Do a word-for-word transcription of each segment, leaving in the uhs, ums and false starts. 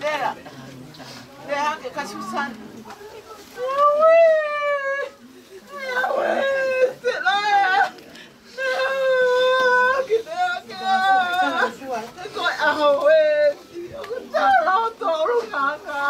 Lea, lea ke ka Susana. Aue, aue, te lea. Lea, ke lea, ke lea. Ko e ʻaho ē. ʻOku tala ʻo tolu nganga.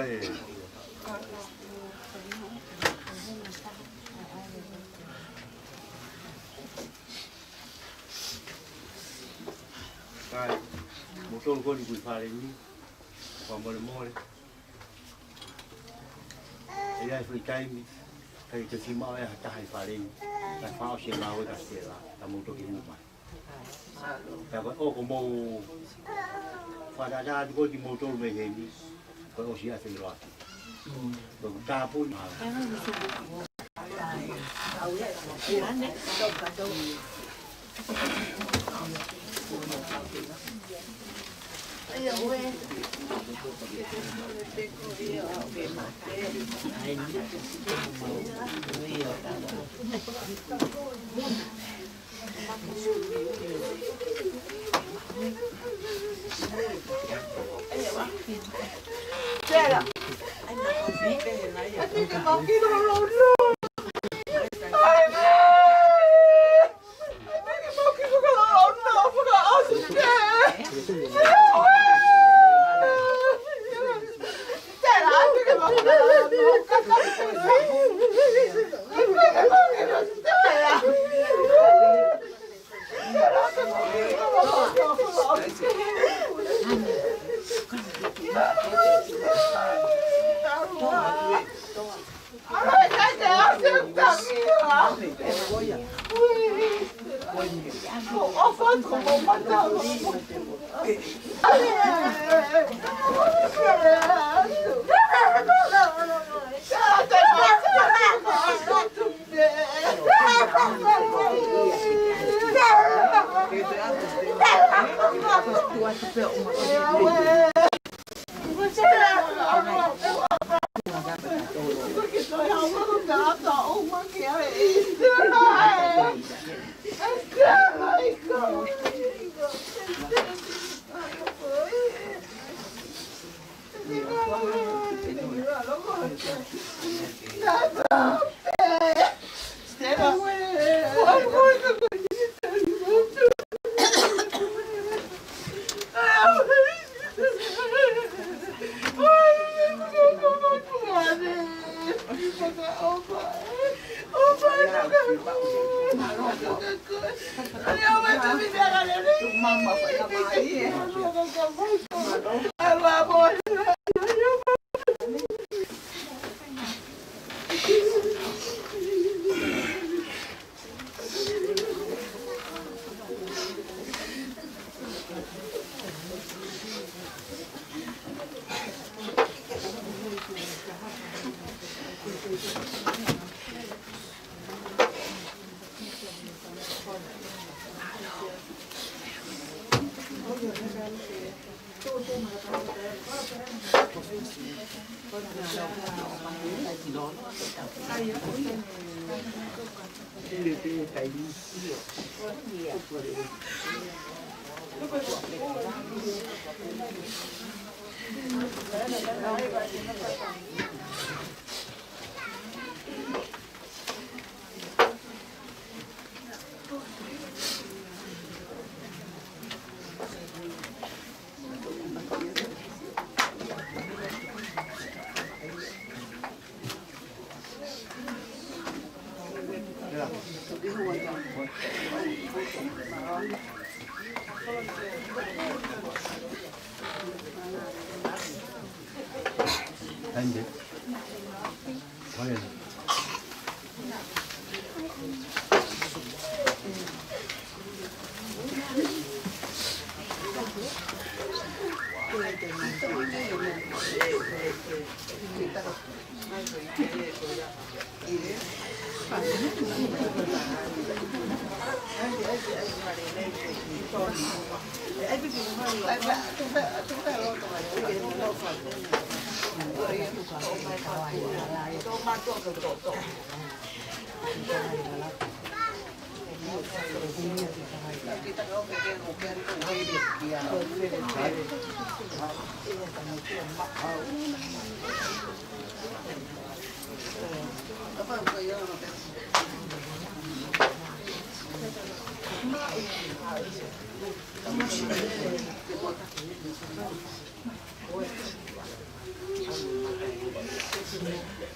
ʻE. Kai, mo tolu ko eni ʻoku ʻi fale ni, fakamolemole. ʻE ʻi ai e foʻi taimi, ʻikai ke fiemaʻu ʻe ha taha ʻi fale ni, kae fakaʻosi e ngāue kia Stella, ka mou toki hū mai. Pea ko e ʻoku mou fakatātā atu ko ē kimoutolu mei heni, ko e ʻosi ʻa e feʻiloaki. Ko e tāpuni.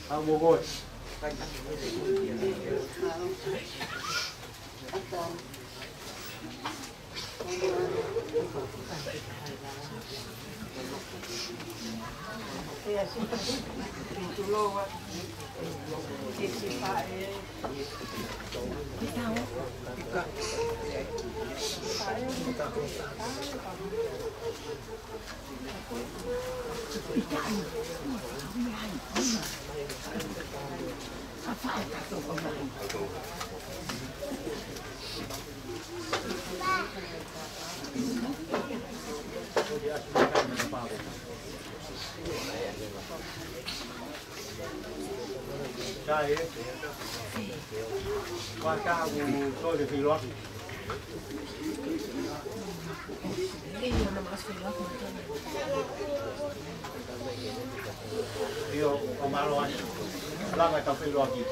Hau mo koe. ʻIo, ʻo mālō ai. Lava e tau feʻiloaki.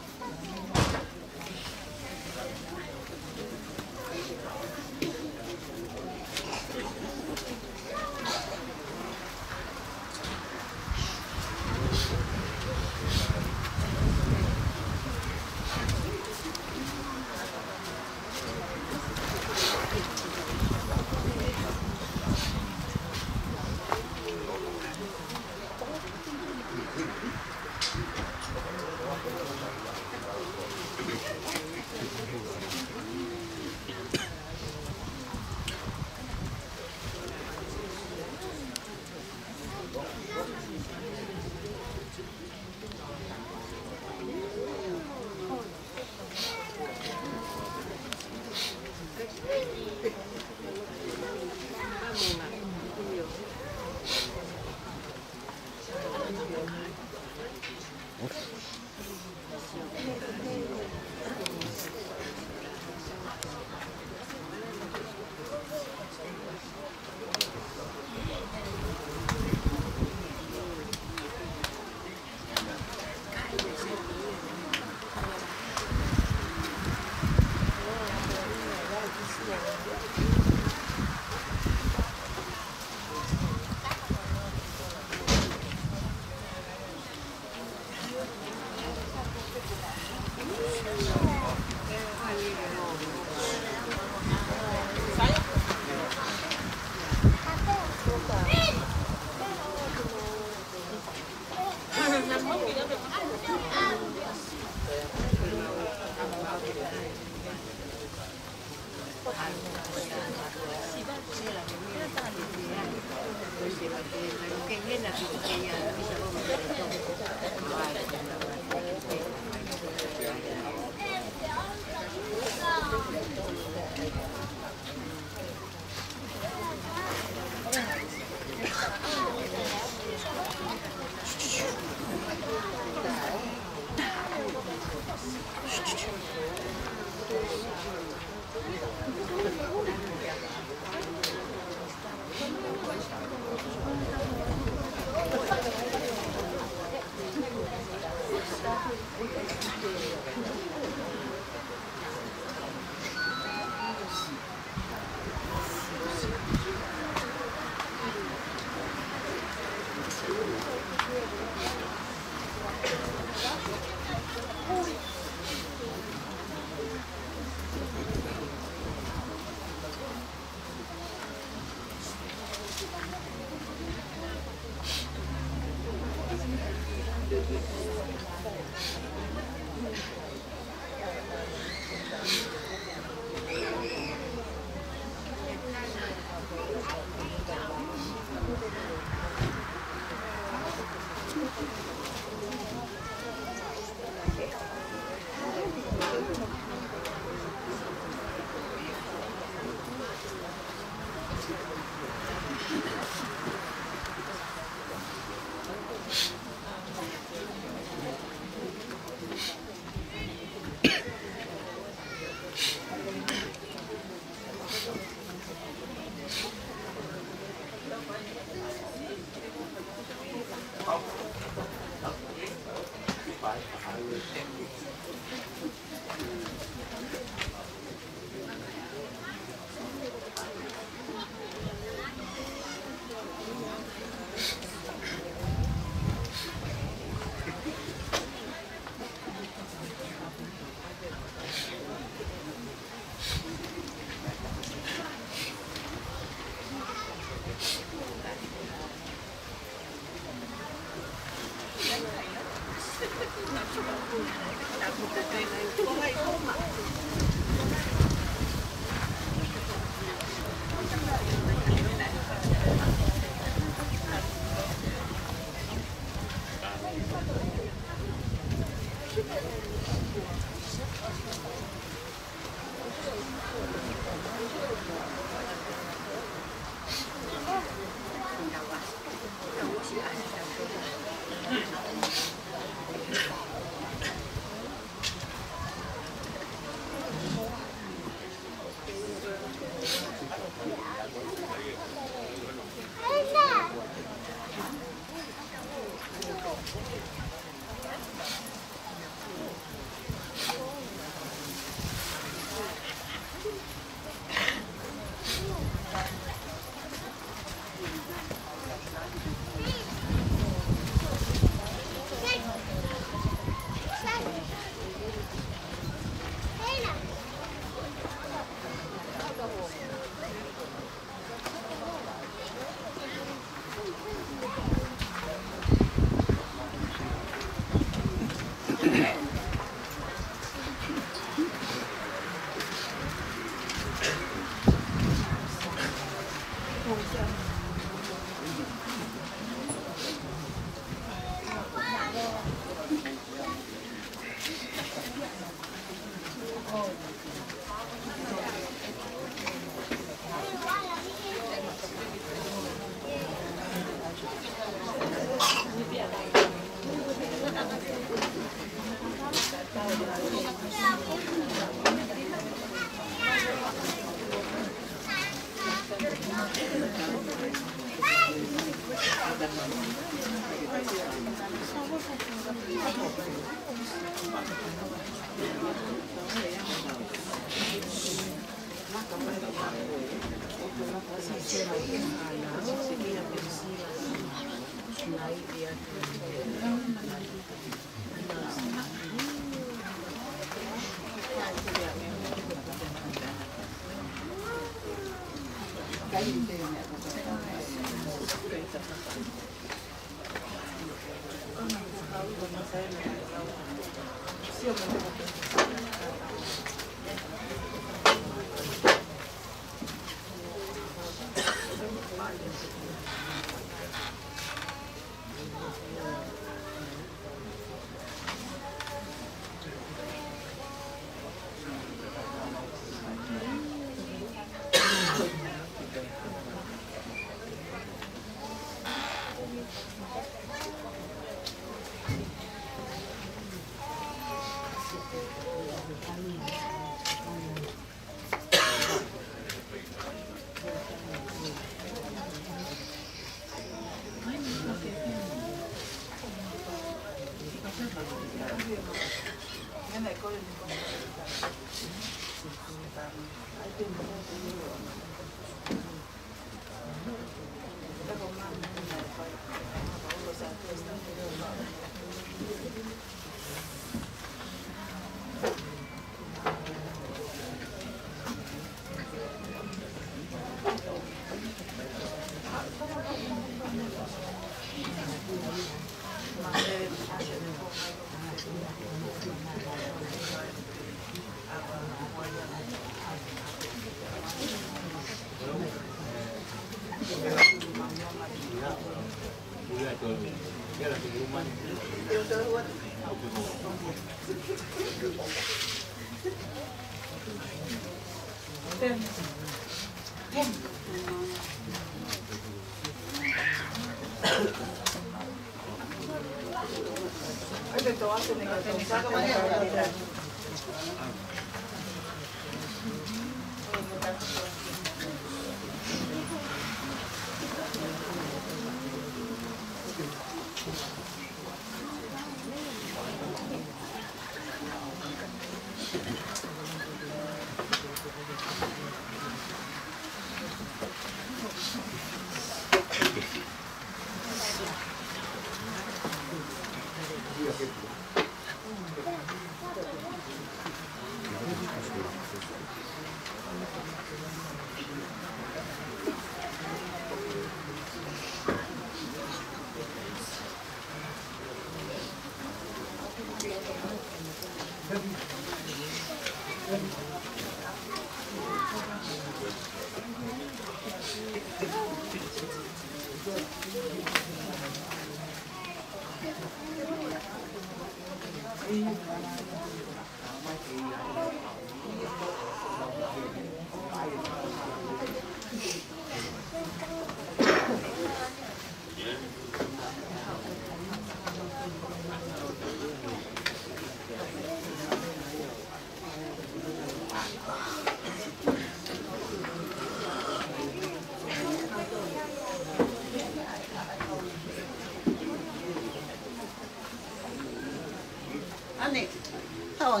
No,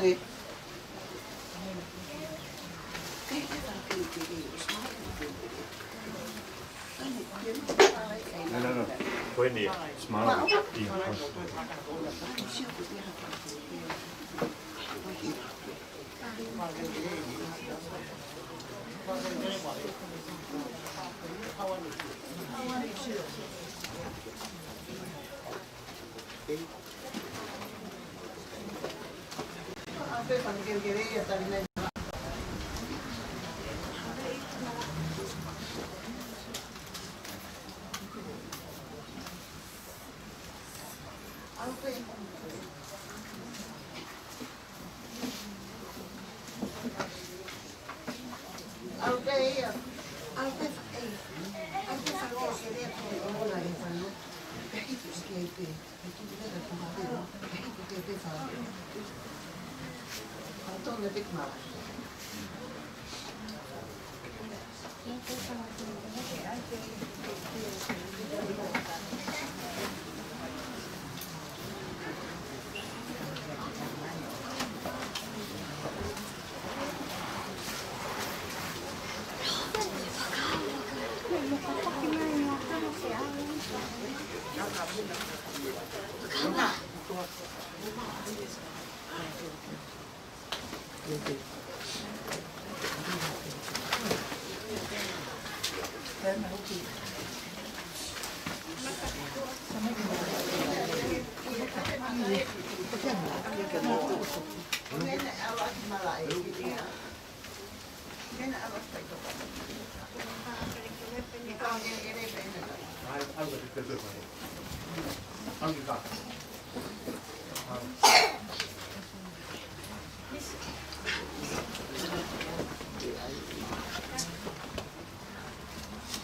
no, no. Ko eni, smart.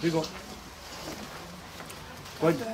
Rico. Ko eni.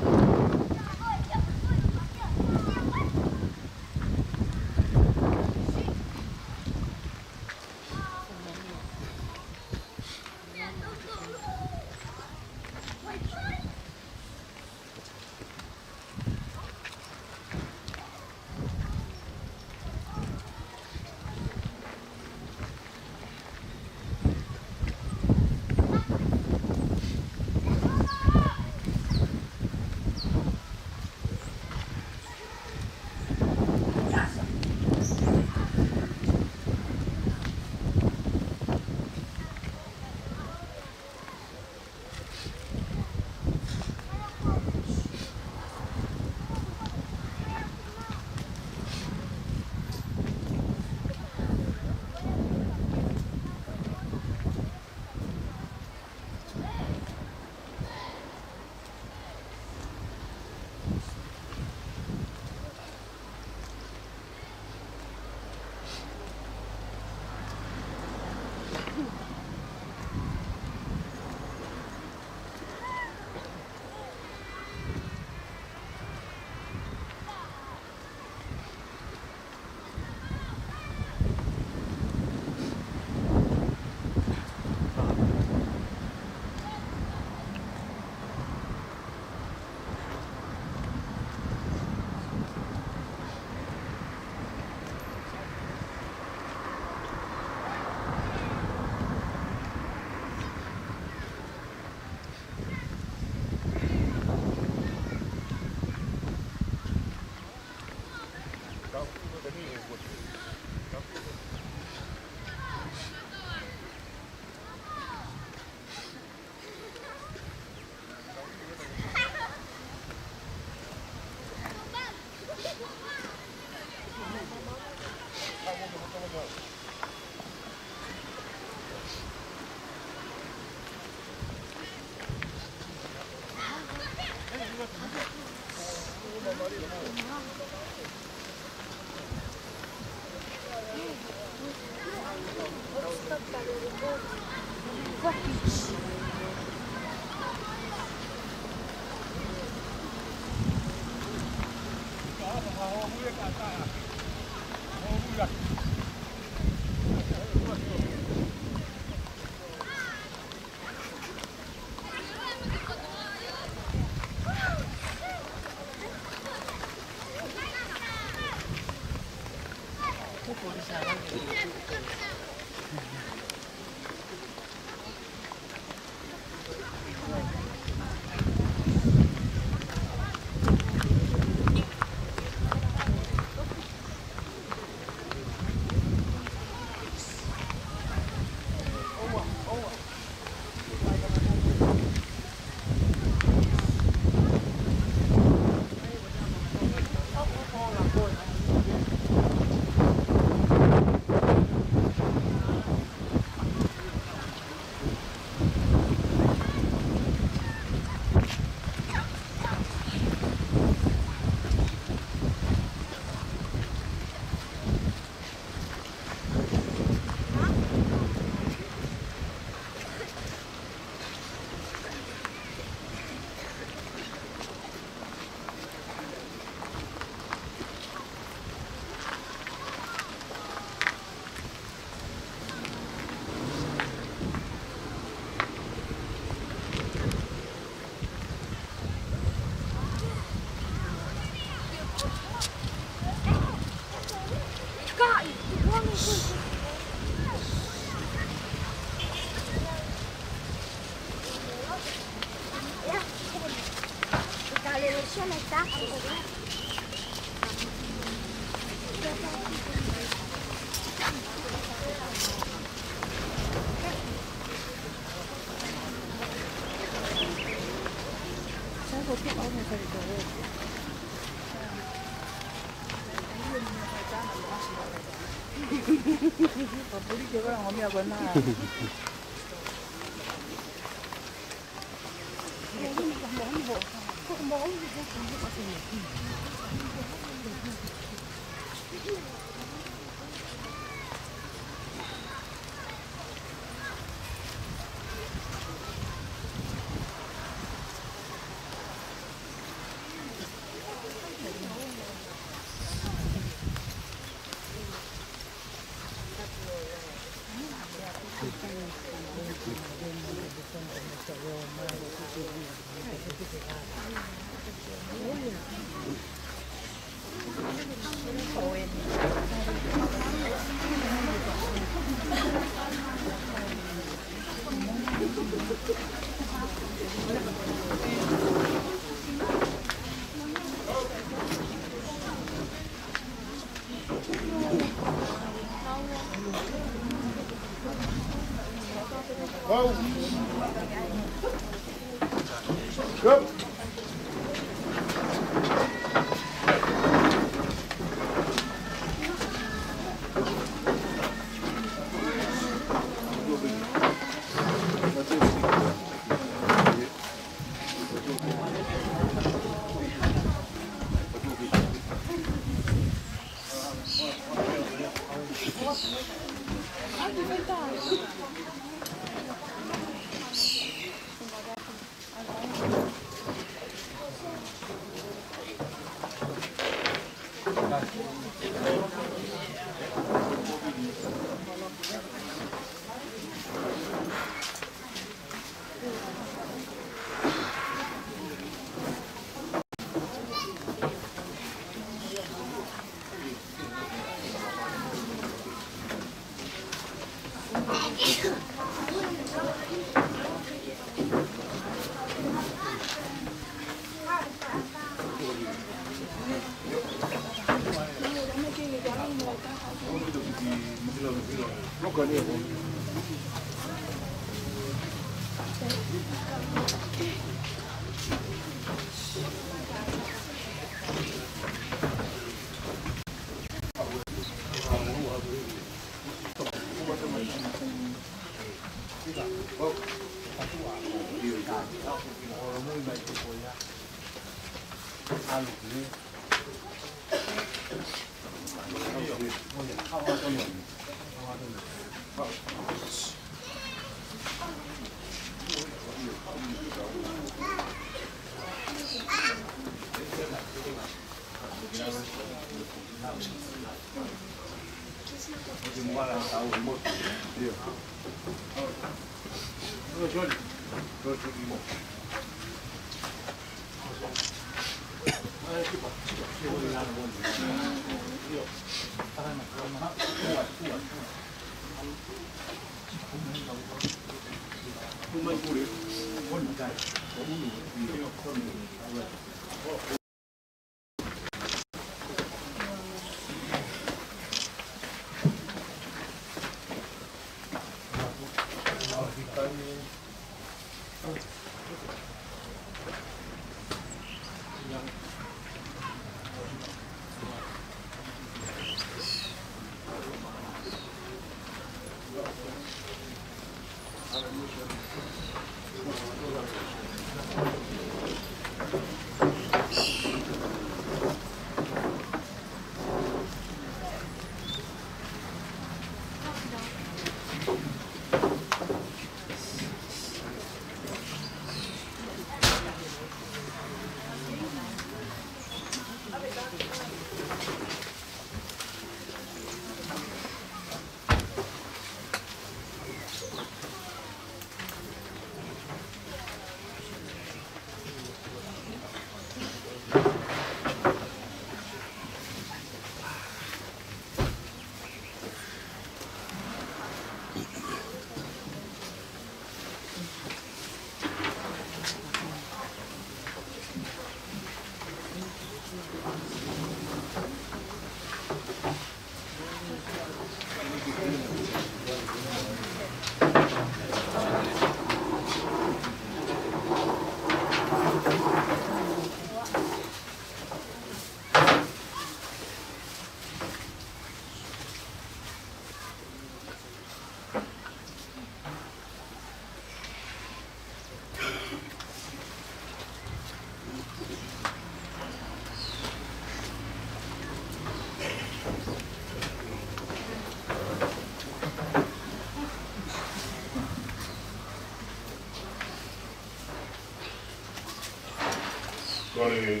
Kole ke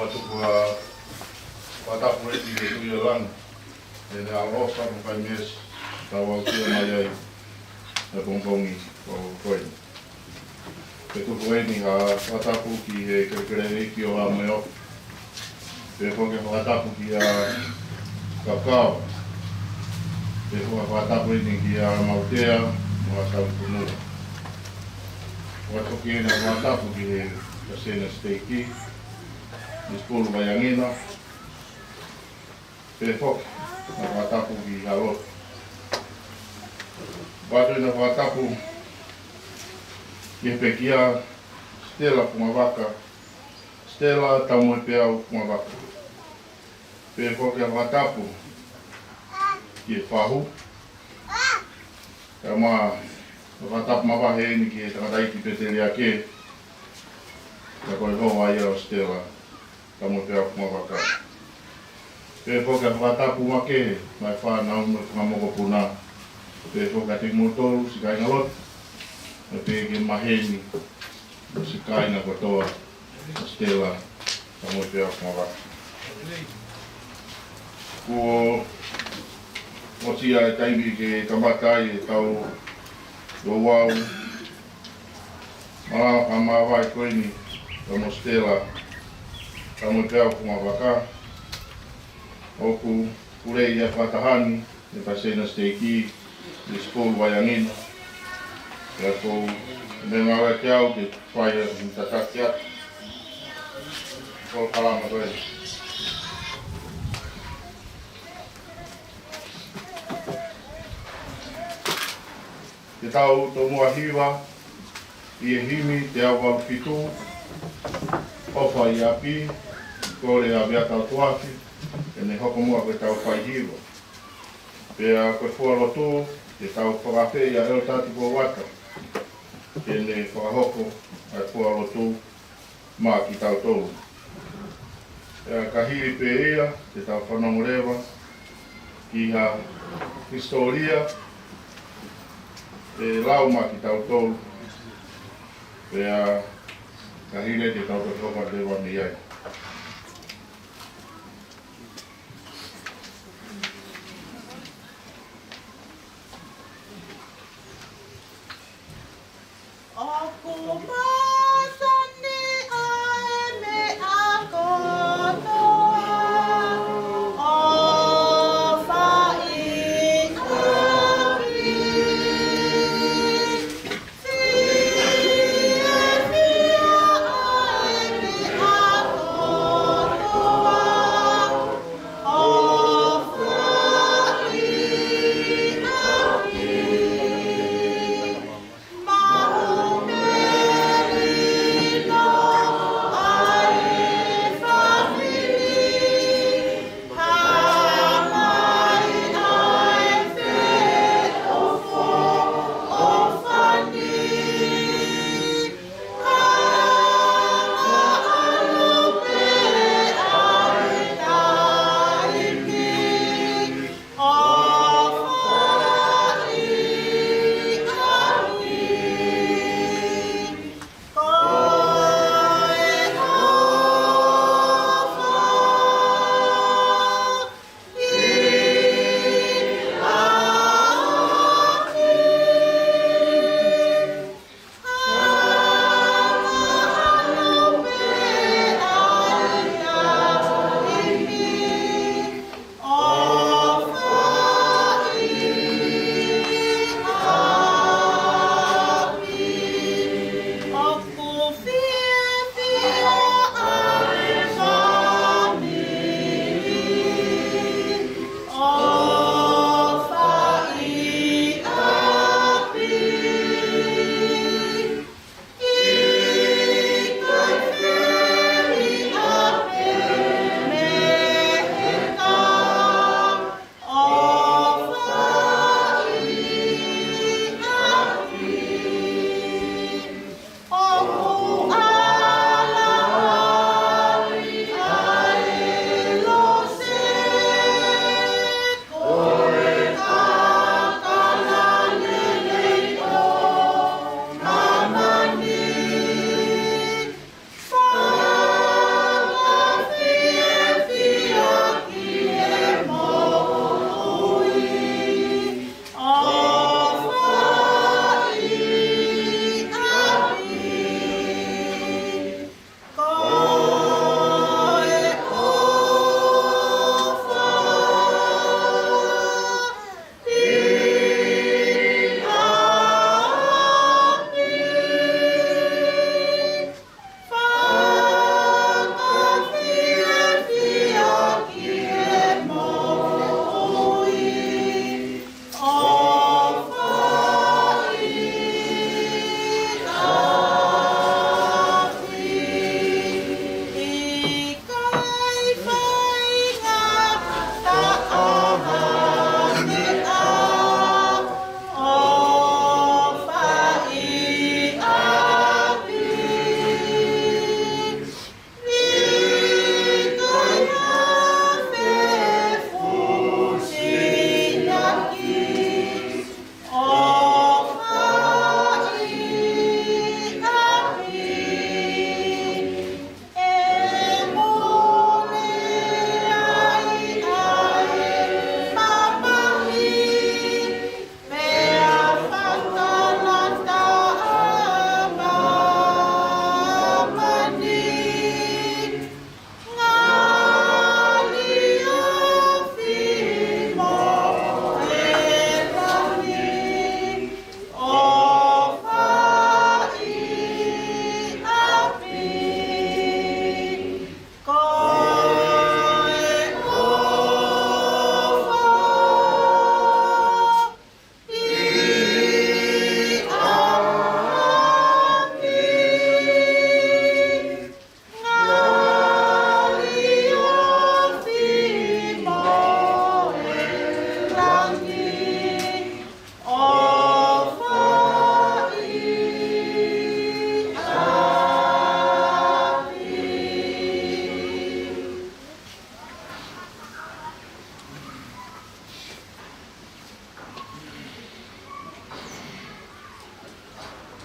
u tuku ʻa e fakatapu ʻi he Tuʻi ʻo Langi, ʻi heʻene ʻaloʻofa mo e fai meesi ʻoku tau aʻusia mai ai ʻi he pongipongi ko eni. Ke tuku eni ʻa e fakatapu ki he kelekele ʻeiki ʻo Haʻa Moheofo. Pehē foki ʻa e fakatapu kia Kakava. Pehē foki ʻa e fakatapu eni kia Mautea mo Haʻa Saunikunua. Fakatapu eni ʻa e fakatapu ki he Palesiteni Siteiki, Misi Pulu Vaiangina. Pehē foki ʻa e fakatapu ki Haʻa Lotu. Pehē eni ʻa e fakatapu ki he pekia, Stella Fungavaka, Stella Taumoepeau Fungavaka. Pehē foki ʻa e fakatapu ki he fahu. Kae ʻumaʻā ʻa e fakatapu mavahe eni ki he tangataʻeiki pēteliake, ka ko e hoa ia ʻo Stella Taumoepeau Fungavaka. Pehē foki ʻa e fakatapu makehe maʻa e fānau mo e fanga mokopuna. Pehē foki kiate kimoutolu siʻi kāingalotu, pehē ki he maheni mo siʻi kāinga kotoa ʻo Stella Taumoepeau Fungavaka. Kuo ʻosi ia e taimi ke kamata ai ʻetau ouau malanga fakamāvae ko eni pea mo Stella Taumoepeau Fungavaka. ʻOku pule ia fakataha ni ʻe he Palesiteni Siteiki, Misi Pulu Vaiangina. Pea ko e meʻangāue kiate au ke fai ʻa e tataki atu. Ko e kalama ko ē. Ke tau tomuʻa hiva ʻi he himi teau valu fitu, ʻOfa ʻi ʻApi, kole ʻa Veata ʻOtuafi, ke ne hoko muʻa ko ʻetau faihiva. Pea ko e fua lotu, ke tau fakaafeʻi ʻa ʻEletā Tupou Uata ke ne fakahoko ʻa e fua lotu maʻa kitautolu. Pea ka hili pē ia, te tau fanongo leva ki ha hisitōlia ʻe lau maʻa kitautolu. Pea ka hili te tau toki hoko atu leva mei ai.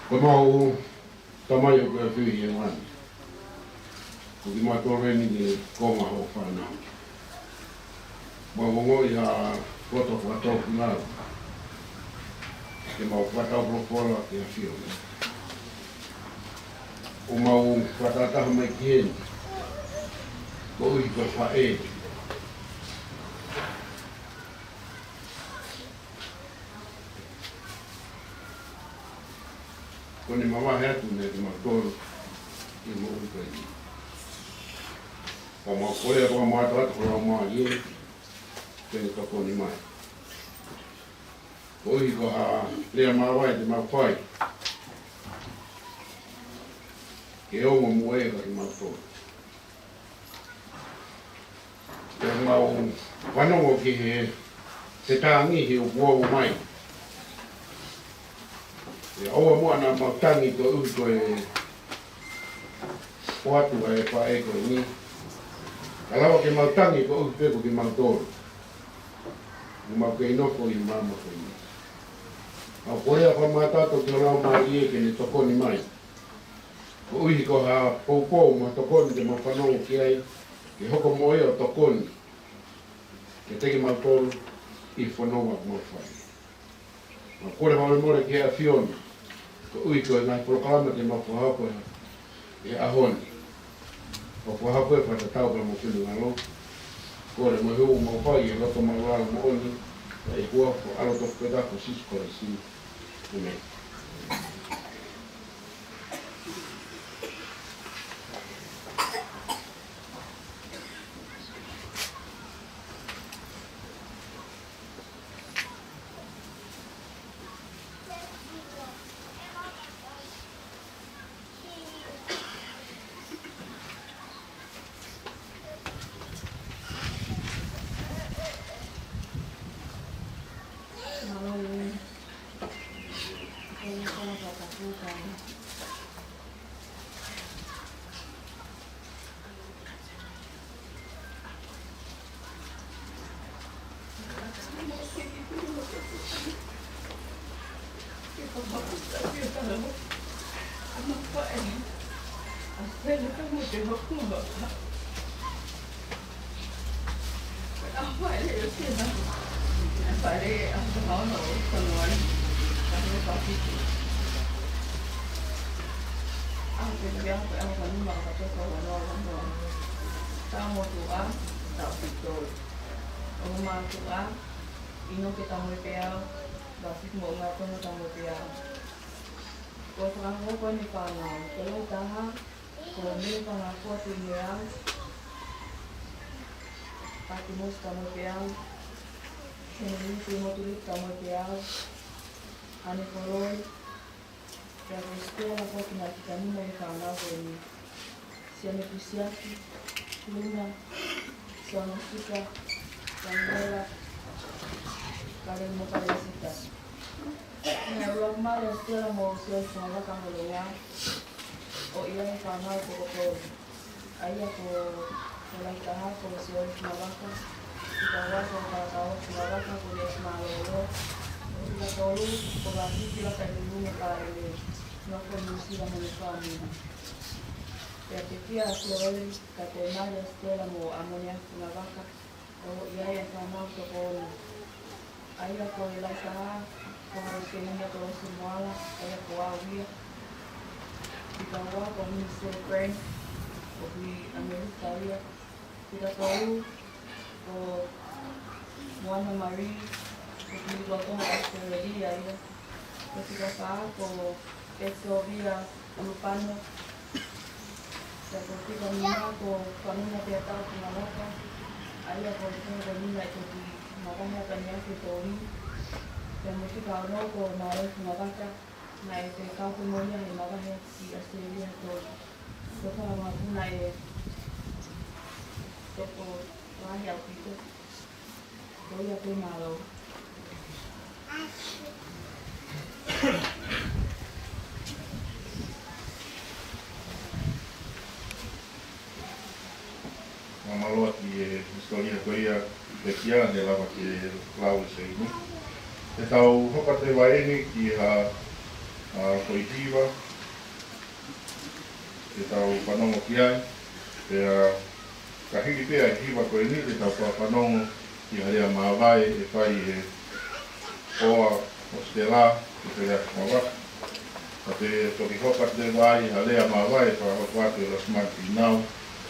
Ko ʻemau Tamai ʻoku ʻi he ʻaho ni, ko kimautolu eni ko e konga hoʻo fānau. Mau ongoʻi ha loto fakatōkilalo ke mau fakatau folofola ki he ʻAfiona. ʻO mau fakataha mai ki heni koeʻuhi ko e faʻē kuo ne mavahe atu meiate kimautolu ʻi he moʻui ko eni. Ka mau kole ʻa e fakamoʻoni atu ʻa e Laumālie ke ne tokoni mai. Koeʻuhi ko ha lea māvae te mau fai ke ongo muʻa ʻa kimautolu. Pea mau fanongo ki he, he tangi he ʻoku ʻomai. ʻE ʻoua muʻa naʻa mau tangi koeʻuhi ko e ʻoatu ʻa e faʻē ko eni. Ka lava ke mau tangi koeʻuhi pē ko kimautolu ʻoku mau kei nofo ʻi he māmani ko eni. Mau kole ʻa e fakamoʻoni atu ki ho Laumālie ke ne tokoni mai. Koeʻuhi ko ha poupou mo ha tokoni te mau fanongo ki ai, ke hoko mo ia ʻo tokoni kiate kimautolu ʻi he fononga ʻoku mau fai. Mau kole fakamolemole ki he ʻAfiona koeʻuhi ko e ngaahi polokalama te mau fakahoko he ʻaho ni. Mau fakahoko e fakatatau pea mo e finangalo. Kole mo e hū mau fai ʻi he loto māʻulalo moʻoni ʻi he huafa ʻo ho ʻAlo tofu pē taha ko Sīsū Kalaisi. ʻĒmeni. Taʻu motuʻa, taʻu fitolu. Ongo mātuʻa, ʻInoke Tamoepeau, Vasitu Moʻungatomo Tamoepeau. Ko e fakahoko ʻeni e fānau, ko e lahi taha, ko Mele Fangafua Tuʻimeau, Pātimosi Tamoepeau, Henry Tuʻimotuliki Tamoepeau, ʻAne Koloi, pea ko Sitela foki naʻe kikanima ʻi he fānau ko eni. Sione Pusiaki, Luna, Sione Fika, Daniela, Kale mo Kalesita. Naʻe ʻuluaki mali ʻa Sitela mo Sione Fungavaka Holonga, ʻo ʻi ai e fānau toko tolu. ʻA ia ko e lahi taha ko Sione Fungavaka, fika ua ko Kalakau Fungavaka ko Lesi Mālōlō, fika tolu ko Vākiki Lakailulu mo Kalele, nofo Nuʻusila mo ʻene fāmili. Pea pekia ʻa Sione, ka ko e mali ʻa Sitela mo ʻAmoniafi Fungavaka, ʻo ʻi ai e fānau toko ono. ʻA ia ko e lahi taha, ko Hauseina Tolosi Moala, ʻa ia ko au ia. Fika ua ko Minisiteli Frank, ʻoku ʻi ʻAmelika ia. Fika tolu ko Moana Marie, ʻoku ʻi Tonga, ʻAositelēlia ia. Ko e fika fā ko Petovia Ulupano. Pea ko e fika nima ko Fanguna Peatau Fungavaka, ʻa ia ko e fanga ko eni naʻe toki mavahe atu ʻaneafi ʻe Tōʻī. Pea mo e fika ono ko Māloi Fungavaka, naʻe fekau pē mo ia he mavahe atu ki ʻAositelēlia ʻe Tōʻī. Ko e fanga mavahe naʻe toko lahi ʻaupito. Ko ia pē, mālō. Mālō ʻaki e hisitōlia ko ia, pekia, ne lava ke lau ʻe Seini. Te tau hoko atu he vahe ni ki ha ʻa, ko e hiva te tau fanongo ki ai, pea ka hili pē ʻa e hiva ko eni te tau fanongo ki ha lea māvae ʻe fai ʻe Hoa ʻo Stella, ʻi he lea māvae. Ka te toki hoko atu leva ai ha lea māvae ʻe fakahoko atu ʻe Losimani Fīnau,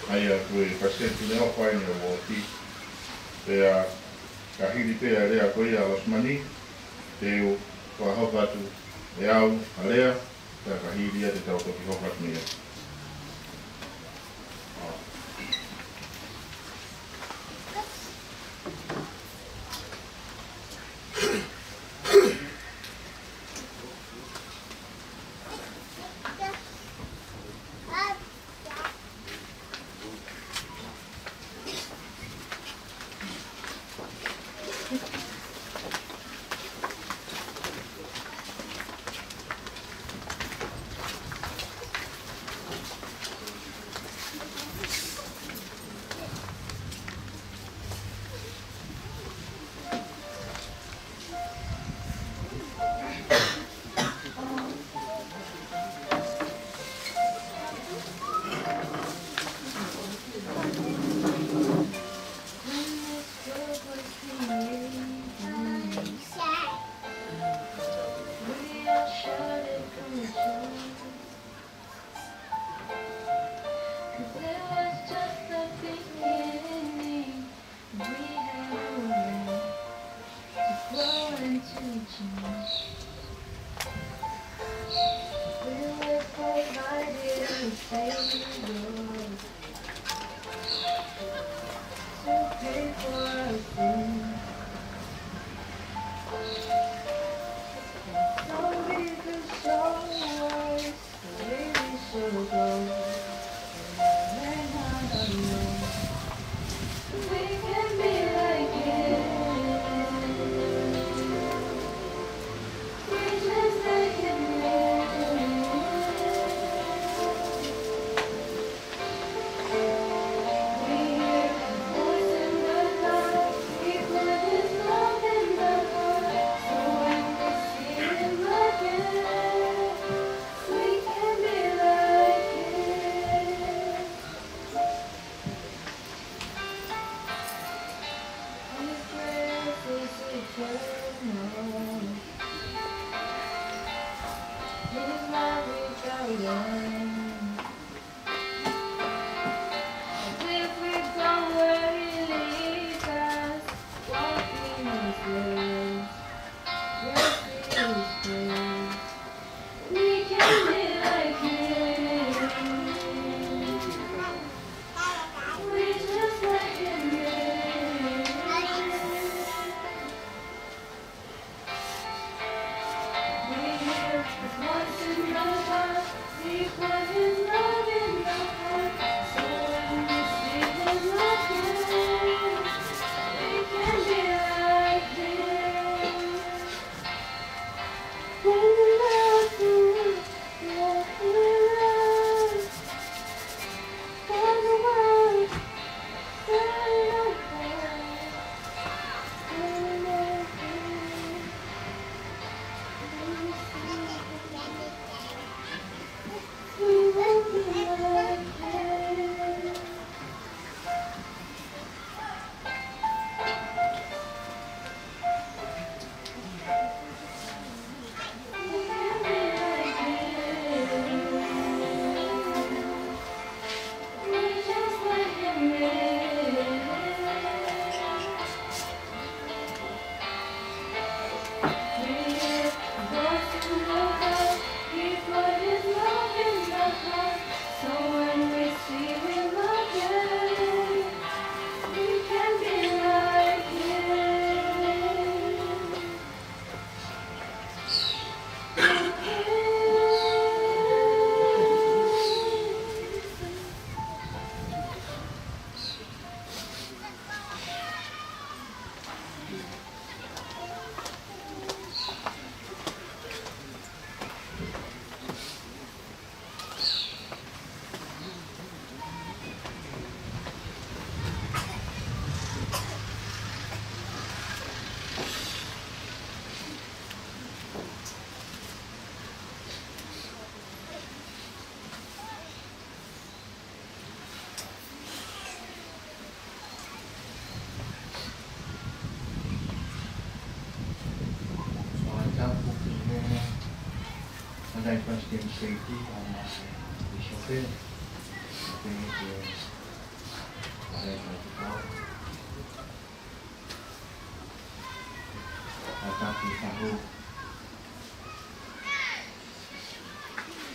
ʻa ia ko e palesiteni ʻo e ʻOfa ʻi he uooti. Pea ka hili pē ʻa e lea ko ia ʻa Losimani, te u fakahoko atu ʻe au ha lea, pea ka hili ia te tau toki hoko atu mei ai. Sai Palesiteni Siteiki, ʻa e Pīsope, ʻa e Pīsope, ʻa e Pīsope, ʻa e Taki Fahu,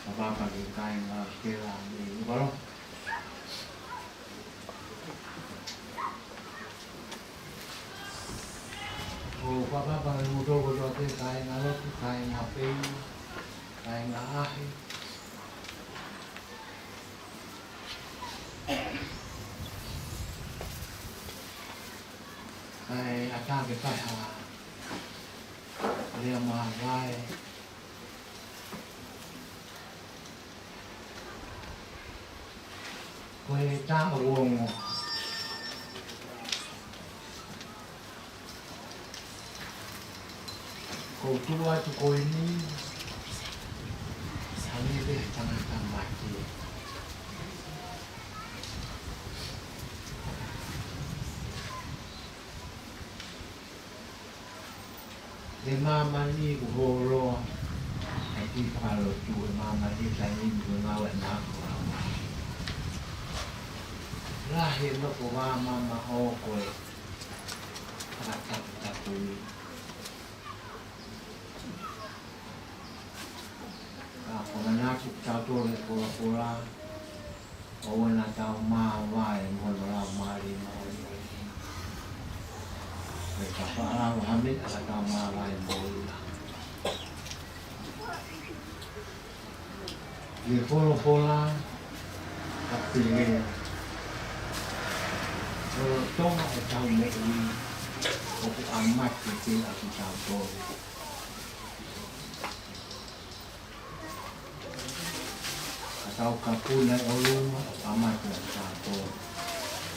ʻa e Papa ki he kāinga Sitela, ʻi Nukuʻalofa. ʻOku ou fakapapauʻi ʻe moutolu kotoa pē kāinga lotu, kāinga pei, kāinga ʻaʻahi. Kae ʻatā ke fai ha lea māvae. Ko e taʻu ongo. Ko u tuʻu atu ko eni, hangē pē ha tangata mate. He māmani kuo holoa, ʻa e kiʻi fakalotu, he māmani taimi ni kuo ngāue ʻa e nākua. Lahi e nofo vāmama ʻo ko e fakataputapui. Ka ko e manatu kitautolu he folofola, ʻoua naʻa tau māvae mo hono laumālie moʻoni. Pea ka faʻa lava ha meʻa ka tau māvae mo ia. ʻI he folofola, ka pehē, lolotonga ʻetau moʻui, ʻoku ʻamate pē ʻa kitautolu. Ka tau kapuna ʻi ʻolunga, ʻoku ʻamate ʻa kitautolu.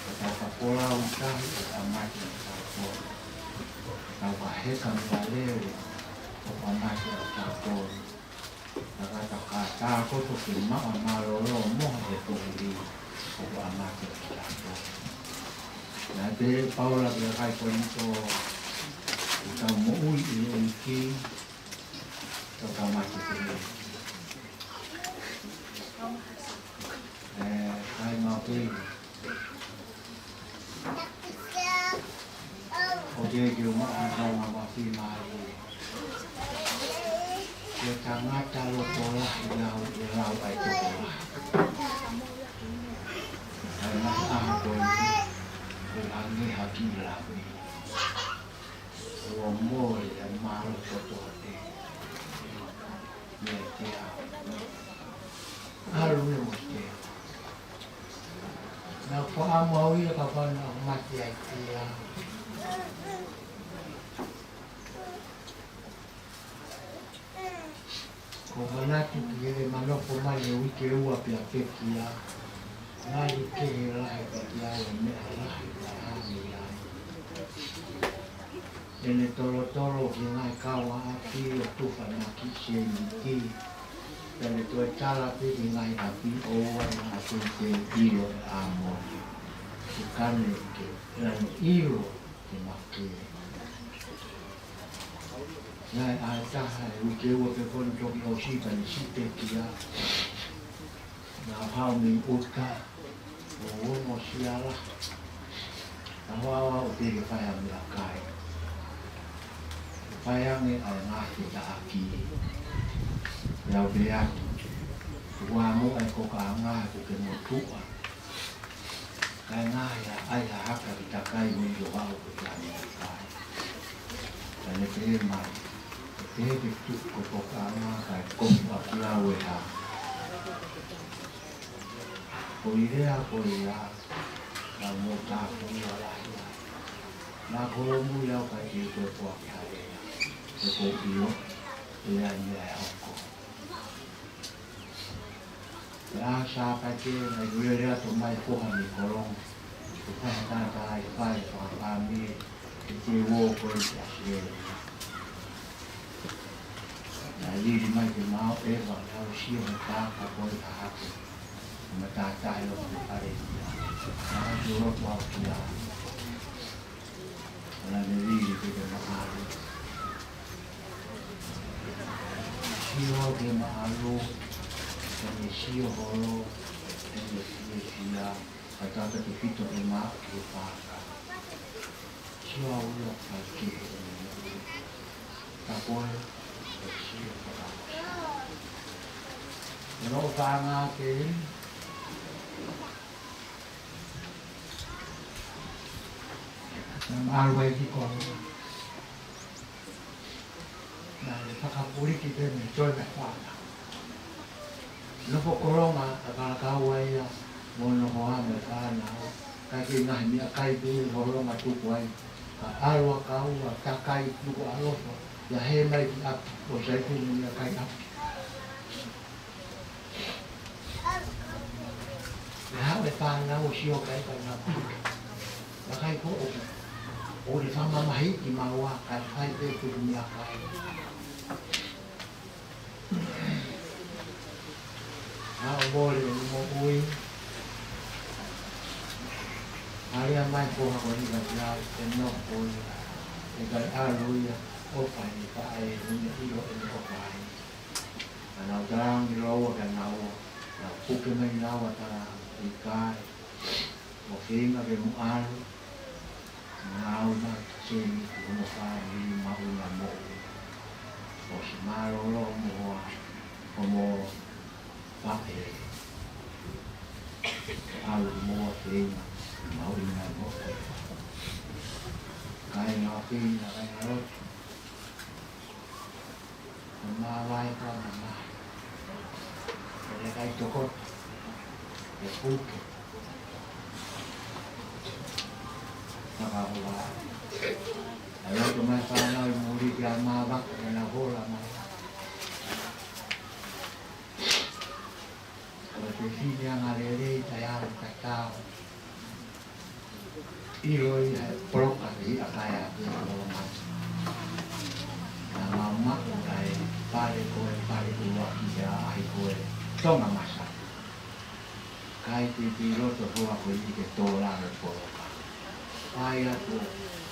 Ka tau kapolau ʻi tahi, ʻoku ʻamate ʻa kitautolu. Ka tau ka heka meʻalele, ʻoku ʻamate ʻa kitautolu. Ka tau ka tākoto ke maʻa mālōlō mo e poʻuli, ʻoku ʻamate ʻa kitautolu. Naʻe pehē ʻe Paula ki he kakai Kolinitō, ʻoku tau moʻui ʻi he ʻEiki, ʻoku tau mate pē. ʻE, kai mau pē. ʻOku teʻeki ke maʻa ha taʻu ngāue fiemālie. Ko e tangata loto lahi lau, ʻe lau ai tokolahi. Kae maʻa ko eni, ʻoku hangē ha kiʻi lami. ʻOku mole e mālohi kotoa pē. Meiate au. ʻAlu ia mo Sitela. Naʻa ku faʻa mau ia ka fana ʻo mate ai pē ia. Ko u manatu ki he manofo mai he uike ua pea pekia. Ngali kehe lahi pea ki ai e meʻa lahi naʻe hangē ai. ʻEne tolotolo ki he ngaahi kaungāʻapi ʻo tufa e ngaahi kiʻi sēniti. Pea ne toe tala pē ki he ngaahi ʻapi ʻoua naʻa teitei ʻilo ʻe ʻAmoni. Ke kane ke, naʻa ne ʻilo ke make. Naʻe ʻi ai e taha he uike ua pē ko eni toki ʻosi pea ne siʻi pekia. Naʻa ku haʻu mei ʻuta, ʻo ongo siala. Naʻa ku ʻalu au pē ke fai ha meʻakai. Fai ange ʻa e ngaahi taʻaki. Pea u pehē atu, ʻoku ʻamu ai ko ka ngaahi ko ke motuʻa. Kae ngaahi ha ʻai ha haka ki takai mo i o haʻu ko ka meʻakai. Pea ne pehē mai, ʻe pehē ke tuʻu ko ka ngaahi kae kofu ʻaki au e hā. Ko e lea ko ia, naʻa mo tāpuni ʻa lahi ai. Naʻa ko lomu ia ka ke toe poaki hale ia. He ko ʻio, ʻe ai ia e hoko. Pea Sāpate, naʻe lele atu mai foha mei Kolonga. Ko e taha taha ai fai fakafāmili, ke te uo ko e te ʻAositelēlia. Naʻe lili mai ke mau ʻeva, naʻa ku sio he pāka ko e taha ake. Matātahi ʻo ko e fale ia. Naʻa ku loto au kia. Naʻa ne lili ke te mahalo. Sio ke maʻalu, ke ne sio holo, ke ne fiefia, ka tata ke fito ke maʻu ke paka. Sio au ia ka ke he ʻene ka koe, ke sio ka. Ke no fanga ke, na maʻalu ai ki kolo. Naʻe fakapuliki pē mei toe na fana. Nofo kolonga ʻa Kalakaua ia mo hono hoa mo e fānau. Ka ke ngahi mia kai pē holonga tuku ai. Ka ʻalu ʻa Kaua, takai tuku ʻa Lofa. ʻIa hē mai ki ʻapi, ʻo sai pē mia kai ʻapi. ʻE haʻu e fānau ʻo sio kai ka na puta. Ka kai ko ʻoku. ʻO ne fakamamahiʻi kimaua ka fai pē tuku mia kai. ʻA ʻo mole ʻo ne moʻui. ʻAlu ia mai ko ha ko ni ka kia, ʻe no ko ia. ʻE kai ʻalu ia, ʻo fai ni ka e, ʻo ne ʻilo ʻe ne ʻo fai. ʻA nau talangi loa kia naua, nau puke mai naua tala ʻi kai, ʻo feinga ke mo ʻalu, mo nau na seni ki hono fāmili maʻu na moʻui. ʻOsi mālōlō mo hoa, ʻo mo faʻē, ʻalu mo feinga, maʻu na moʻui. Kai na feinga, kai na lotu. Ko e māvae ko ʻana mai. Ko e kai toko. Ko e puke. Naka hoa. ʻAlu atu mai fānau ʻi muli ki ʻa māvae, ko e na hola mai. Ko e fefine anga lelei, taʻeʻalu tatau. ʻIlo ia he poloka ki ʻa kai ʻa pē kolonga. Na mama o kai pale ko e pale ua ki ʻa ai ko e Tonga Masa. Kai te piloto hoa ko e ʻi ke tō la mo poloka. Ai atu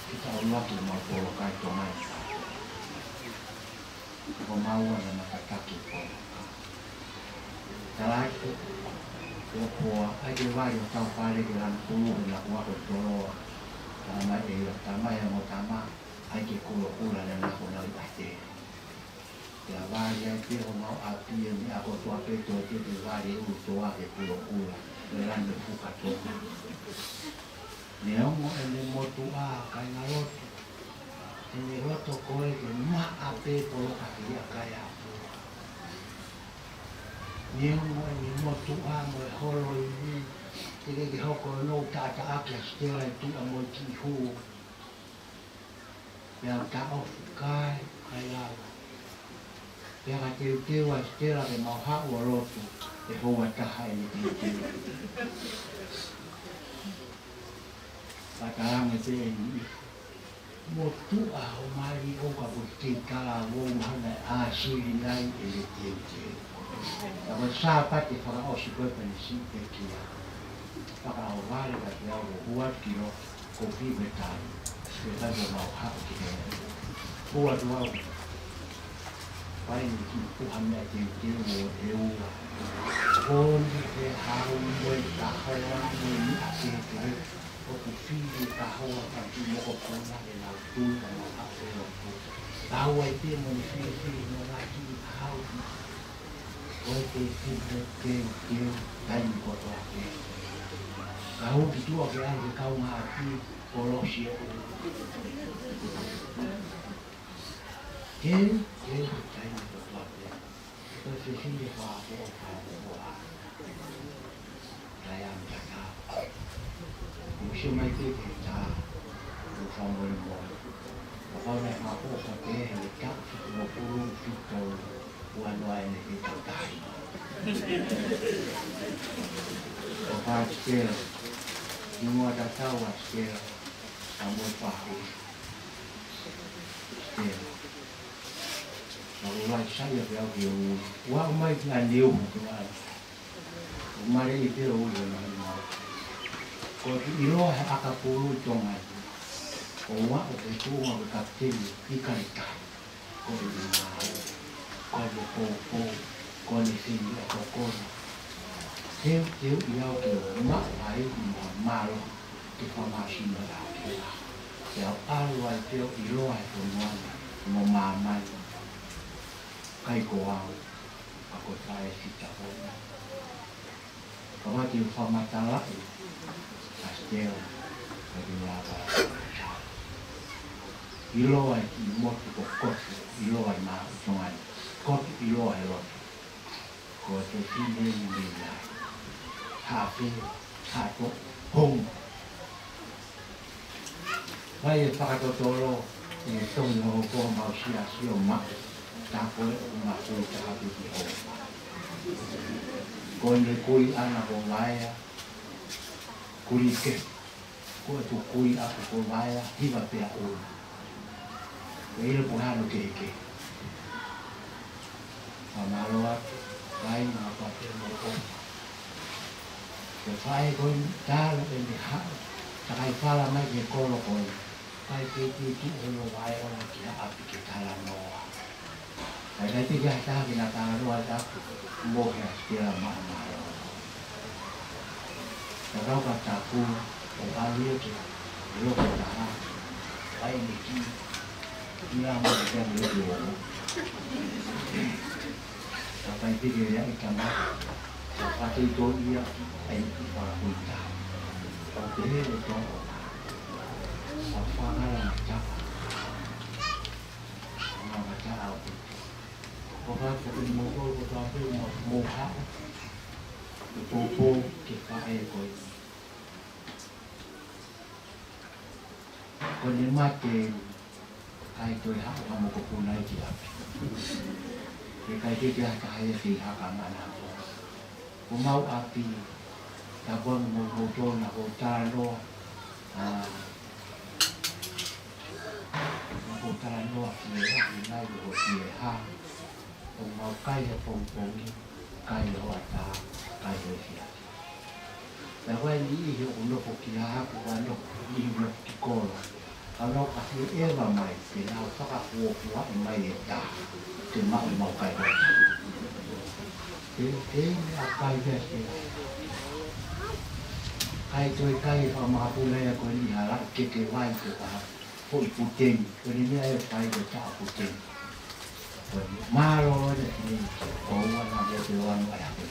ki ta ua ki mo poloka ʻi Tonga ʻi ka. Ko maua na matataki ko. Talaatu, ko koa, ʻai ke vali ʻo tau pale ke lana pulu he na kua ko toloa. Tamai e ia, tamai e mo tama, ʻai ke kulokula na na ko na ui ate. Pea vali ai pē homau ʻapi ʻe meʻa ko toa pē to te te vali e ʻulu toa ke kulokula, ke lana fuka toa. Neongo ʻene motuʻa, kāinga lotu, ʻene loto ko ē ke maʻa pē poloka ki ʻa kai ʻa pua. Neongo ʻene motuʻa mo e holo ivi, ke ke hoko ʻo nou taʻataʻaki ʻa Sitela ʻi tuʻa mo e kiʻi hū. Pea u taʻofi kai, kai lava. Pea ka teuteu ʻa Sitela ke mau haʻu ʻo lotu, ʻe houa taha ʻene teuteu. Pea talange pē ʻe ni. Motuʻa ʻo mali ʻo ka ko te tala ʻo mahana ʻa sili ai ʻene teuteu. Ka ko Sāpate fakaʻosi ko e pene si pe kia. Fakaʻauvale ka kia ʻo hua kilo. Ko fī me tau, ke kai ko mau haʻu ki he. Ua tuau. Pai ni ki puha mea teuteu ʻo e ua. Ko ni he hau mo e kahoa mo e ni a teuteu. ʻOku fili kahoa ka ki mokopuna ʻe nau tui ka mau haʻu e lotu. Tau ai pē mo ni fili fili mo ngā ki hau. Ko e te fili teuteu taimi kotoa pē. Ka u ki tuʻa ke ai he kaungāʻapi. Kolosi e ʻulu. Keu, keu, taimi kotoa pē. Ko e fefine fakapoʻo, fakapoʻo ʻa. Taimi tatau. Mou sio mai pē ki he tā. Mou fakamolemole. Kapau naʻe fakapoʻo ko te he taʻu fitungofulu fitolu. Ua noa ʻene fitau tahi. ʻO fā Sitela. Hingoa tatau ʻa Sitela. Ka mo e pahu. Sitela. Ka ʻo lai sai ʻa pea ke u. Ua mai ki ʻa Niuhu ke ua. ʻO mare i te o ule mai mau. Ko e ʻiloa he ʻakapulu ʻi Tonga. ʻO ua ʻo ke tuʻunga ko e kapiteni ʻi Kaletahi. Ko e ʻi mau. Ko Ai e poupou, ko ʻene fili ʻa e tokoni. Teuteuʻi au ke u maʻu ai mo ha mālohi ke fakamāsino ʻaki. Pea u ʻalu ai pē ʻo ʻiloa e fonua ni mo māmani. ʻIkai ko au, ka ko e faʻē fita ko ena. Ka ʻoku ou fakamatalaʻi ʻa Stella, ka ke lava ʻiloa e kiʻi motu ko Kotu, ʻiloa ʻi māʻa Tonga ni. Kotu ʻiloa he lotu. Ko e fefine ni mei ai. Haʻafe, haʻato, hong. Vai e fakatotolo, ʻi he tongi hoʻo ko mau siasi ʻo maʻu, tā ko e ʻoku mau kui taha pē ki hoʻo. Ko ʻene kui ʻana ko Vaea, Kulike, ko ʻeku kui ʻaku ko Vaea, hiva pea ʻulu. Ko e ʻilo ko hano kehekehe. Fakamālō atu, kāinga, pea pehē mo e ʻofa. Ko e faʻē ko eni talu ʻene haʻu, takai fala mai ki he kolo ko ē. Kai pē tuʻu tuʻu holo vai ʻo na ki ha ʻapi ke talanoa. Kai kai pē ki ha taha ke na talanoa atu mo he ʻa Stella maʻa mālō. Ka kau ka taku, ʻo ʻalu ia ke, ʻe loko taha, ʻai ni ki, ki la mo ke kia mo le ki ʻo. Ka kai pē ke ia i kama, ka kei tō ia ki, ʻai ki fakakuita. Ka pehē le tō, ka fangala na tapa. Fangala na tapa o kuita. Ko ka ka pē mo ko, ko ka pē mo, mo ha. Ko poupou ke faʻē ko ē. Ko ʻene mate, kai toe haʻu ha mokopuna ʻi ʻapi. Ke kai ke ke haka hai ake i haka mana. Ko mau ʻapi, ta kuang mo mo tona ko talanoa, a, na ko talanoa ki e ha, i nai ko ki e ha. ʻO mau kai he pongipongi, kai he hoʻatā, kai he efiafi. Pea ko e niʻihi ʻoku nofo ki haku, ʻa nofo ki niʻihi ʻoku nofo ki kolo. Ka nau ka he ʻeva mai, ke nau fakafuofuaʻi mai e tā, ke maʻu mau kai ko e tā. Ke, ke ne a kai pea ke. Kai toe kai e fakamahapuna ia ko e niʻihi hala, ke ke vai ke kaha. Ko e puteni, ko e meʻa ʻe fai ko e taʻaputeni. Ko e mālō ʻene fini, ko ua na mo te ua no ai hake.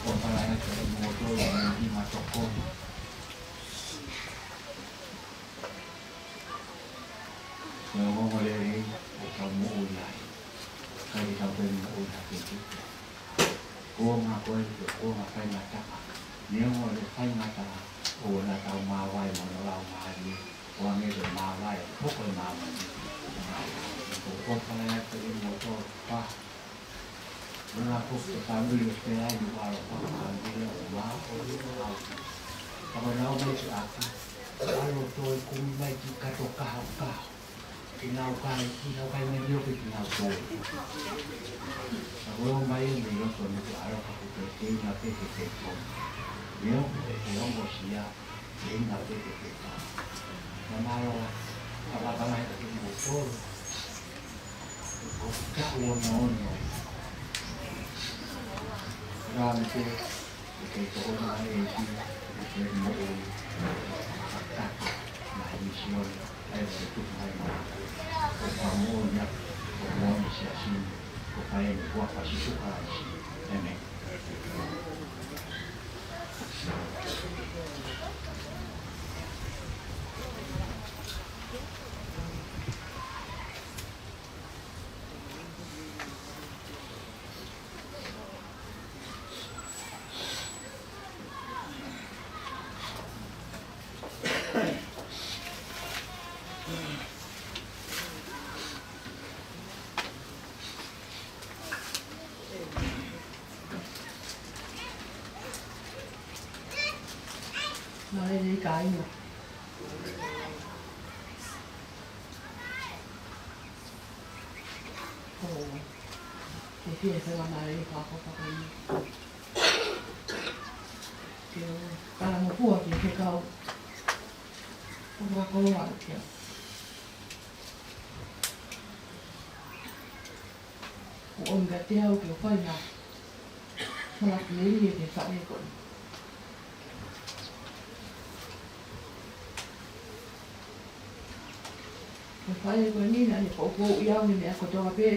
Ko e pala ia ko e moto ia mo e lima tokoni. Ko e ongoongolelei, ʻoku tau moʻui ai. Kai ke tau pē moʻui hake ki. Ko e ngaahi ko e, ko e ngaahi faingataʻa. Neongo e faingataʻa, ʻoua naʻa tau māvae mo hono laumālie, ʻo hangē ko e māvae, hoko e māmani. Ko e kōkala ia ko e moto, pa. Mo na ko e fāmili ʻo Stella ʻi ʻAlo, pa, fāmili ʻo mā, ʻo ʻi ʻAlo. Ka ko e nau mai ki ʻapi, ʻalu ʻo toe kumi mai ki kato kaha kaha. Ke nau kai, ke nau kai mai ni ʻo ke ke nau tō. Ka ko e ō mai e mei loto ni ko ʻAlo ka ko e kei na pē ke ke tō. Leo e ke ongo sia, kei na pē ke ke tō. Ka mālō, ka mālō ka mai ka ke mo tō. Ko ka ua na ono. Rā me te, ke ke tō na e ki, ke mo o, ka ka, na e misiona. ʻAi ke tuku mai mo. Ko ka moʻoni ʻa, ko moʻoni siasi ni, ko ka ʻene kua pasi tuka ai si. ʻĒmeni. Mālō e kāinga. ʻO, ke fie he wā mālō e whakapapa ni. Ke o, tala mo pua ke ke kau. ʻO whakakoloa ke. ʻOmi kiate au ke u fai ha, ha laki lelei ki he faʻē ko eni. Ko e faʻē ko eni naʻa ne poupouʻi au he meʻa kotoa pē.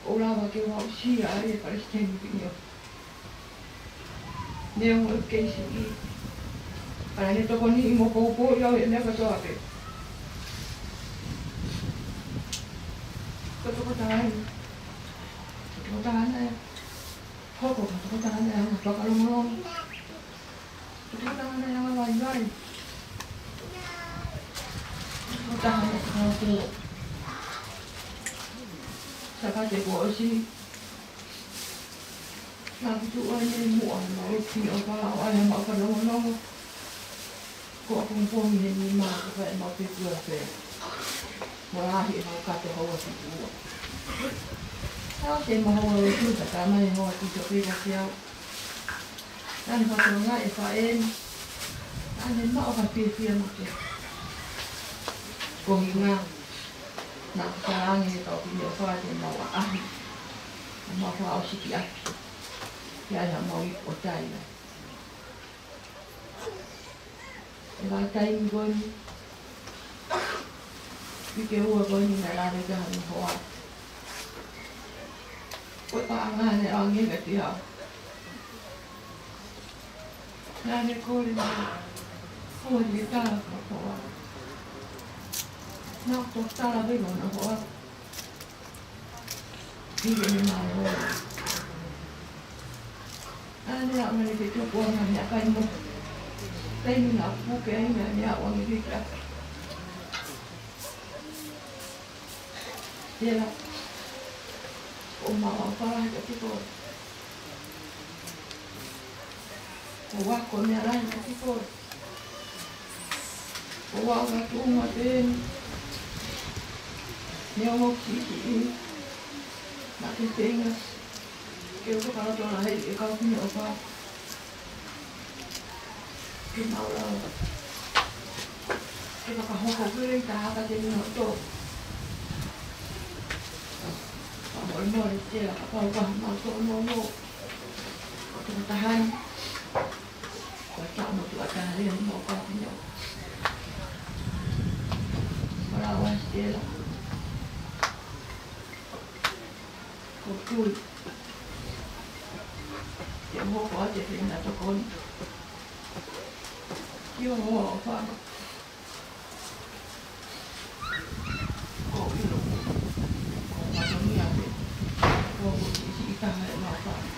ʻO lava ke u aʻusia ai e palesiteni Fineʻofa. Neongo e kei siʻi, ka naʻa ne tokoniʻi mo poupouʻi au he meʻa kotoa pē. Ko e tokotaha eni, ko e tokotaha naʻe hoko ko e tokotaha naʻe anga fakalongolongo. Ko e tokotaha naʻe anga vaivai. Ko e tokotaha naʻe fakahoko. Sāpate kuo ʻosi, naʻa ku tuʻu ai mei muʻa, naʻa ku ʻosi ʻo ka ʻai ha maʻu fakalongolongo. Ko e pongipongi he nima, ko e fai e maʻu peku ʻa e fē. Mo lahi e maʻu kato houa fitu ua. Naʻa ku ʻosi e maʻu houa lotu, ka talamai houa fitu pē kiate au. Naʻa ne fakatokangaʻi e faʻē ni. Naʻa ne maʻu ha fiefia mo e kohinga. Naʻa ku talaange ki he kau Fineʻofa te mau ʻaʻahi. Mau fakaʻosi ki ai. Ke ʻai ha maʻu ipu ʻo tai ai. ʻI he taimi ko eni, uike ua ko eni naʻe lave ki ai hano hoa. Ko e paʻanga naʻe ʻoange kiate au. Naʻa ne kole mai, ko e tala ki hono hoa. Naʻa ku toki tala pē ki hono hoa. Pile ni mai o. Naʻa ne aʻu mai ke tuku ʻa e meʻakai mo. Taimi naʻa ku puke ai naʻa ne aʻu ange ke kia. Tela. ʻO maʻu ʻa e fala he ka tiko. ʻO ako meʻa lahi he ka tiko. ʻO aʻu ki he tuʻunga pē eni. Neongo e kiʻi siʻi. Naʻa ke feinga ke u fakalotolahiʻi e kau Fineʻofa. Ke mau lava ke fakahoko pē e taha ka te nau tō. Fakamolemole Tela kapau ʻoku ʻi ai haʻamau tōnounou. Ko e tokotaha ni. Ko e taʻu motuʻa taha ia ʻi he mau kau Fineʻofa. Fala wa Tela. Ko e tui. Ke hoko atu e feinga tokoni. Ki hoʻo hoa ʻofa. Ko e ʻilo. Ko e fatongia pē. Ko e siʻisiʻi taha ʻemau fale.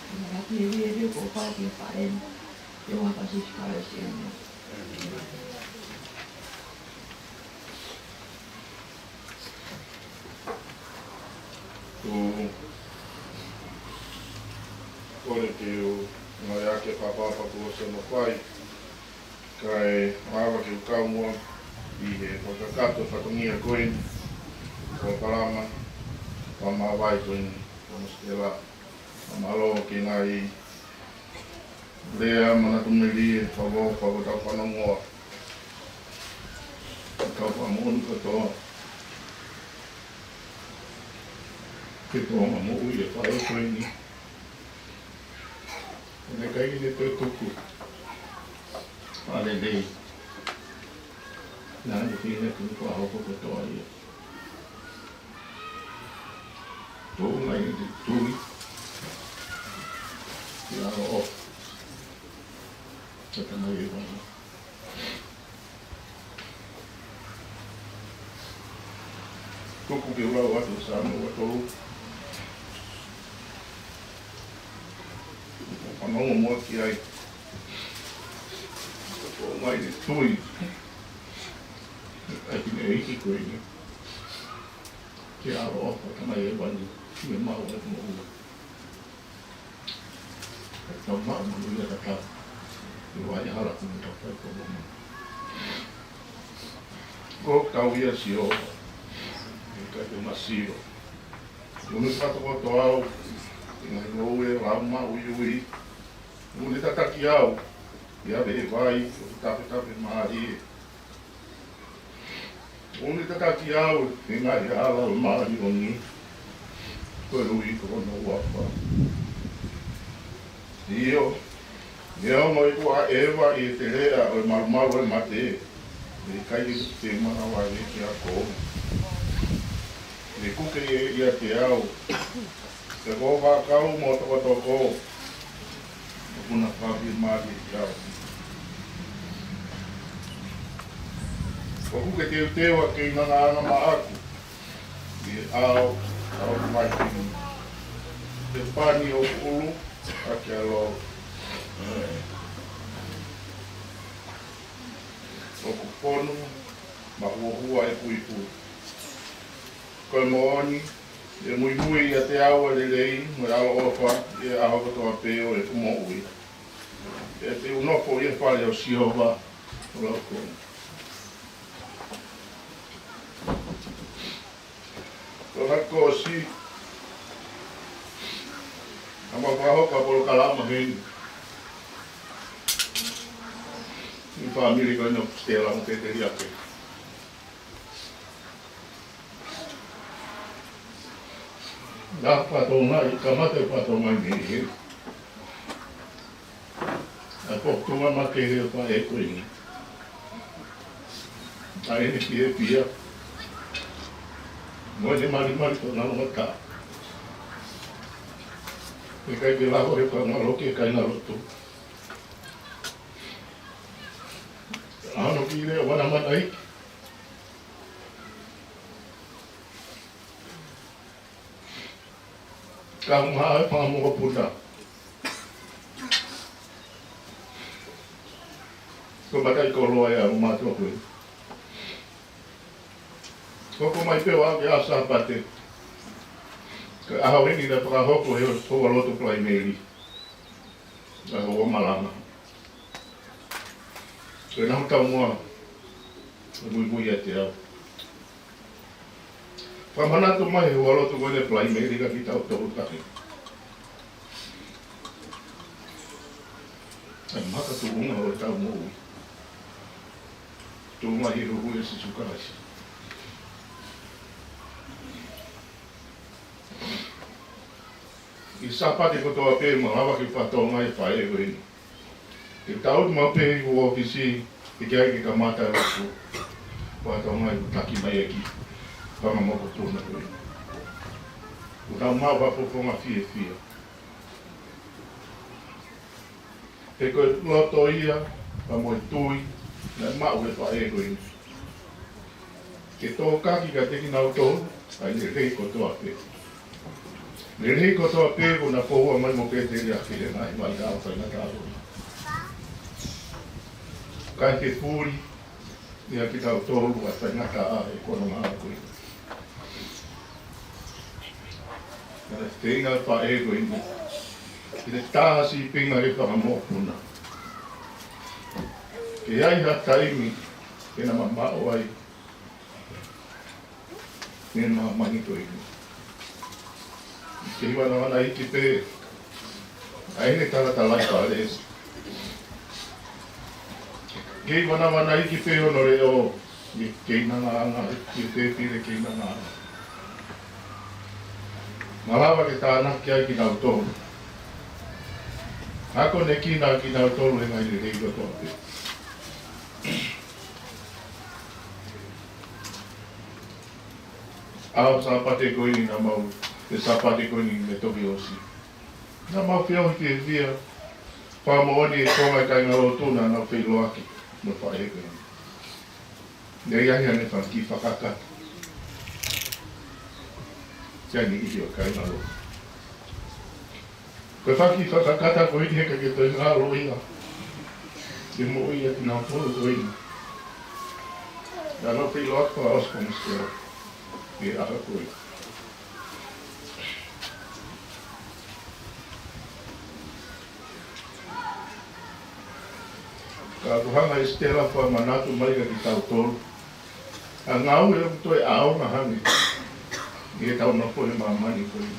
Ko e laki lelei pē kuo pau ki he faʻē ni. Te u ʻofa siʻi fale siʻi eni. Ko e kole ke u ngāueʻaki e fakaʻapaʻapa kuo ʻosi hono fai, kae ʻoua ke u kau muʻa ʻi he fakakakato fatongia ko eni, ko e palama fakamāvae ko eni, ko Mositela. Fakamālō ki he ngaahi lea manatu melie, fakaʻofoʻofa kuo tau fanongoa. Tau fakamoʻoni kotoa ki he tōʻonga moʻui ʻa e faʻē ko eni. Naʻe ʻikai ke ne toe tuku fakalelei. Naʻa ne feinga ke ne fakahoko kotoa ia. Tuʻu mai e tui. Ke ʻaloʻofa ki he Tamai ʻi Hēvani. Tuku ke u lau atu e Saame ua tolu. Fanongo muʻa ki ai. Tuʻu mai e tui ʻa e fineʻeiki ko eni. Ke ʻaloʻofa ki he Tamai ʻi Hēvani, ke maʻu ʻa e moʻui. Ke tau maʻu moʻui ʻataʻatā. Ke ʻoua ʻe hala ki he meʻa ʻoku tau fai ko eni. Ko e kau ia sio, ʻikai te u masiva. Ko e meʻa fakatokoto au, ʻi he ngaahi ngoue, lau maʻuiʻui. Kuo ne tataki au, ʻi he ʻave e vai, ʻo tafetafe mālie. Ke ʻOku ne tataki au ʻi he ngaahi hala ʻo e māʻoniʻoni, ko e ui ki hono huafa. ʻIo, neongo ʻeku ʻaʻeva ʻi he teleʻa ʻo e malumalu ʻo e mate, ʻe ʻikai te u manavahē ki he ako. ʻE kuke ia ʻiate au, he ko hoku ʻakau mo hoku tokotoko ʻoku na fakafiemālie kiate au. ʻOku ke teuteu ʻa e keinanga maʻaku ʻi he ʻao ʻo hoku maikini, he pani ʻo hoku ʻulu ʻaki ʻa e lolo. ʻOku fonu mahuohua ʻeku ipu. Ko e moʻoni, ʻe muimui ʻiate au ʻa e lelei mo e ʻaloʻofa ʻi he ʻaho kotoa pē ʻo ʻeku moʻui, pea te u nofo ʻi he fale ʻo Sihova ʻo laukonga. Ko e ngaahi kōsi, naʻa mau fakahoko ʻa e polokalama heni ʻi he fāmili ko eni ʻo Stella mo Peteliake. Naʻe fakatokangaʻi, kamata ʻo fakatokangaʻi mei heni ʻa e fokotuʻunga makehe ʻo e faʻē ko eni, ʻa ʻene fiefia mo ʻene malimali ko e ngalo mata. ʻIkai ke lava ʻe he kaungālotu ke kai ngalo tu. ʻA hono kiʻi leʻo manamanaʻi, ka ʻoku maʻu ʻa e fanga mokopuna. Ko e mataʻikoloa ia ʻo e mātuʻa ko ē. Hoko mai pē ʻo aʻu ki he ʻaho Sāpate, ko e ʻaho eni naʻe fakahoko ʻe he houalotu Palaimeli ʻa e houa malanga. Ko ʻenau taumuʻa ʻoku muimui ʻiate au. Fakamanatu mai ʻe he houalotu ko eni Palaimeli kiate kitautolu taha eni ʻa e makatuʻunga ʻo ʻetau moʻui, tuʻunga ʻi he huhuʻi ʻa Sīsū Kalaisi. ʻI he Sāpate kotoa pē ʻoku malava ke fakatokangaʻi ʻe he faʻē ko eni, ke tau ō maʻu pē ʻi he ʻōfisi, ʻikai ke kamata ʻa e lotu, fakatokangaʻi ʻoku taki mai ʻa e kiʻi fanga mokopuna ko ē. ʻOku tau maʻu ha fofonga fiefia, he ko e loto ia pea mo e tui naʻe maʻu ʻe he faʻē ko eni, ke tokaki kiate kinautolu ʻa e lelei kotoa pē. Lelei kotoa pē kuo na poua mai mo Peteliake he ngaahi vaiʻau faingataʻa ko eni. Kae fuli ia kiate kitautolu ʻa e faingataʻa ʻo e konga māmani ko eni. Naʻe feinga ʻa e faʻē ko eni ke ne tā ha sīpinga ki he fanga mokopuna, ke ʻi ai ha taimi ke na mamaʻo ai mei māmani ko eni. Kei vanavanaiki pē ʻa ʻene talatalaifale, kei vanavanaiki pē hono leʻo ʻi he keinanga, ʻi he tēpile keinanga. Malava ke tānaki ai kinautolu, akonekina kinautolu he ngaahi lelei kotoa pē. ʻAho Sāpate ko eni naʻa mau, ʻi he Sāpate ko eni naʻe toki ʻosi, naʻa mau feohi fiefia, fakamoʻoni ʻe he konga ʻo e kāingalotu naʻa nau feʻiloaki mo e faʻē ko eni. Naʻe ʻi ai haʻane fanga kiʻi fakakata ki ha niʻihi ʻo e kāingalotu. Ko e fanga kiʻi fakakata ko eni he ʻikai ke toe ngalo ia ki he moʻui ʻa kinautolu ko eni naʻa nau feʻiloaki fakaʻosi mo Stella ʻi he ʻaho ko ē. Ka ʻoku hanga ʻe Stella ʻo fakamanatu mai kiate kitautolu ʻa e ngāue ʻoku toe ʻaonga hangē ʻi heʻetau nofo he māmani ko eni.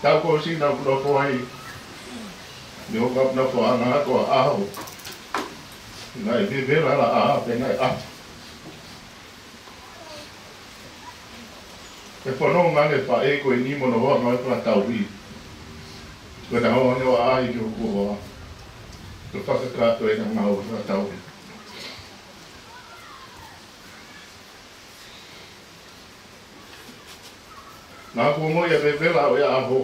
Taʻu kuo ʻosi naʻa ku nofo ai, ne u ka nofo ʻanga ko ʻaho, naʻe vevela laʻā pea naʻe ʻafu. He fononga ʻene faʻē ko eni mo hono ngāue fakatauhi. Ko ʻena ʻohofi ʻo ʻaʻahi ki hoku hoa, ke fakakakato ʻena ngāue fakatauhi. Naʻa ku ongoʻi ʻa e vevela ʻo e ʻaho.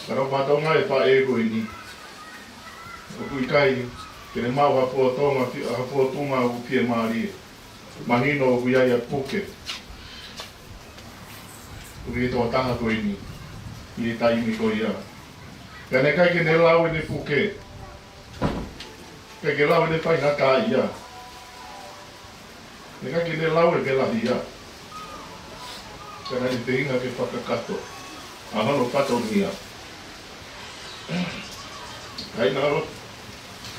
Ka naʻe fakatonga e faʻē ko eni, ʻoku ʻikai ke ne maʻu ha fōtunga, ha fōtunga ʻoku fiemālie. Mahino ʻoku ʻi ai ʻa e puke ʻoku ʻi he tokotaha ko eni ʻi he taimi ko ia. Ka naʻe ʻikai ke ne lau ʻene puke. ʻIkai ke lau ʻene faingataʻaʻia. ʻIkai ke ne lau ʻene vela ia. Ka naʻe feinga ke fakakakato ʻa hono fatongia. Kāinga,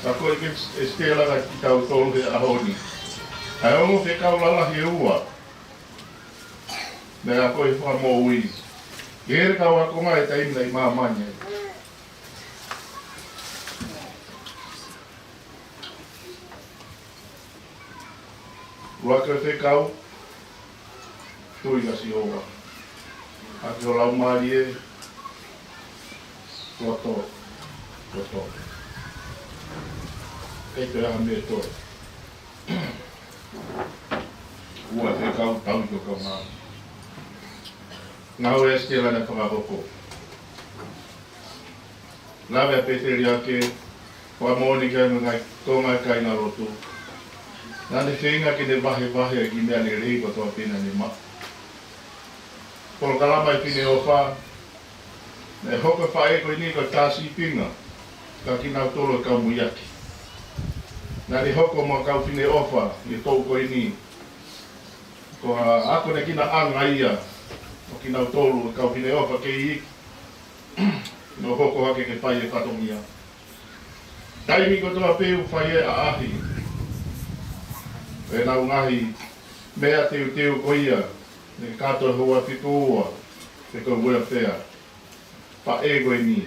ka ko e ke ʻEsitela ka kitautolu he ʻaho ni. ʻA e ongo fekau lalahi ʻe ua naʻe akoʻi ʻe he Fakamoʻui ki he kau ākonga he taimi naʻe ʻi māmani ai. ʻUluaki fekau, tui kia Sihova ʻaki ho laumālie, loto, loto. ʻIkai toe ʻi ai ha meʻa ʻe toe. Ua fekau, tauhi ho kaungā. Ngāue ʻa ʻEsitela naʻe fakahoko. Lave ʻa Peteliake, fakamoʻoni ki ai mo e ngaahi Tonga kāingalotu. Naʻa ne feinga ke ne vahevahe ʻa e kiʻi meʻa lelei kotoa pē naʻa ne maʻu. Polokalama ʻa e Fineʻofa, naʻe hoko e faʻē ko eni ko e tā sīpinga kia kinautolu e kau muiaki. Naʻa ne hoko mo e kau Fineʻofa ʻi he toʻu ko eni. Ko e akonekinaʻanga ia ʻo kinautolu e kau Fineʻofa kei iiki, ʻo hoko hake ke fai e fatongia. Taimi kotoa pē ʻoku fai ai e ʻaʻahi ʻenau ngaahi meʻa teuteu ko ia, ne kātoa he ua fitu ua, pe ko e welfare, faʻē ko eni,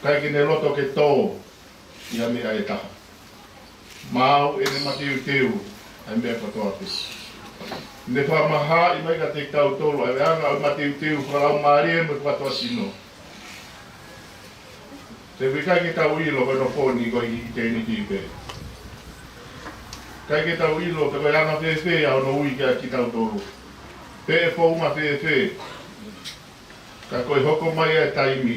ʻikai ke ne loto ke tō ia meʻa ʻe taha. Maʻu ʻene mateuteu ʻa e meʻa kotoa pē. Ne fakamahaʻi mai kiate kitautolu ʻa e anga ʻo e mateuteu fakalaumālie mo e fakatuʻasino. He ʻoku ʻikai ke tau ʻilo ko e nofo ni ko e ʻi ʻitāniti pē. ʻIkai ke tau ʻilo pe ko e anga fēfē ʻa hono ui kia kitautolu, pe ʻe founga fēfē. Ka ko e hoko mai ʻa e taimi,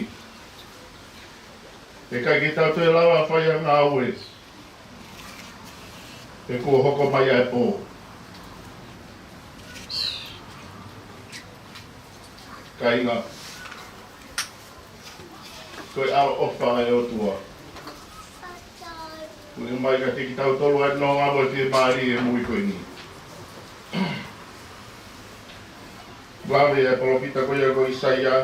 ʻe ʻikai ke tau toe lava fai ha ngāue, he kuo hoko mai ʻa e pō. Kāinga, ko e ʻaloʻofa ʻa e ʻOtua ʻoku ʻomai kiate kitautolu ʻa e nonga mo e fiemālie ʻi he moʻui ko eni. Lave ʻa e palōfita ko ia ko ʻAisea,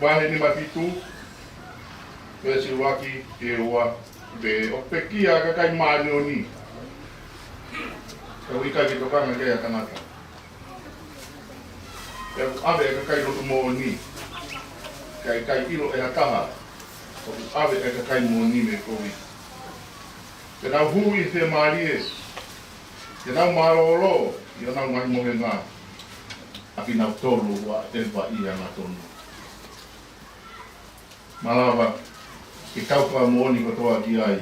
vahe nima fitu, veesi ʻuluaki ki he ua, pehē, ʻoku pekia ʻa e kakai māʻoniʻoni, ka ʻoku ʻikai ke tokanga ki ai ʻa e tangata. Pea ʻoku ʻave ʻa e kakai loto moʻoni, kae ʻikai ʻilo ʻe ha taha ʻoku ʻave ʻa e kakai moʻoni mei he kovi. Te nau hū ʻi he fiemālie, te nau mālōlō ʻi honau ngaahi mohenga, ʻa kinautolu ʻoku ʻave ʻa e vaʻe angatonu. Malava ke tau fakamoʻoni kotoa ki ai.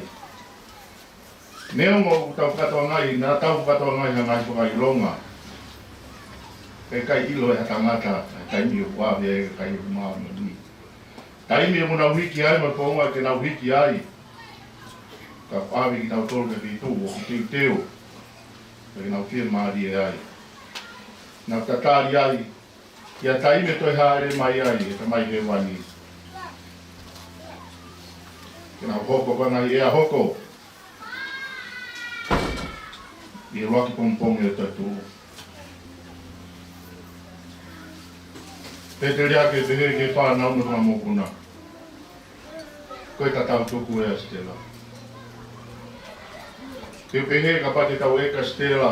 Neongo ʻoku tau fakatokangaʻi, naʻa tau fakatokangaʻi ha ngaahi fakaʻilonga, ʻe ʻikai ʻilo ʻe ha tangata ʻa e taimi ʻoku ʻave ai e kakai ʻoku māʻoniʻoni. Taimi ʻoku nau hiki ai mo e founga ke nau hiki ai. Ka ʻoku ʻave kitautolu ki he feituʻu ʻoku teuteu ke nau fiemālie ai. Nau tatali ai ki ha taimi ʻe toe hāʻele mai ai e Tamai Hēvani, ke nau hoko ko e ngaahi ʻea hoko ʻi he ʻuluaki pongipongi ʻo e toetuʻu. Peteliake, pehē ki he fānau mo e fanga mokopuna, ko e tatau tuku ʻa ʻEsitela. Te u pehē kapau te tau ʻeke ʻa ʻEsitela,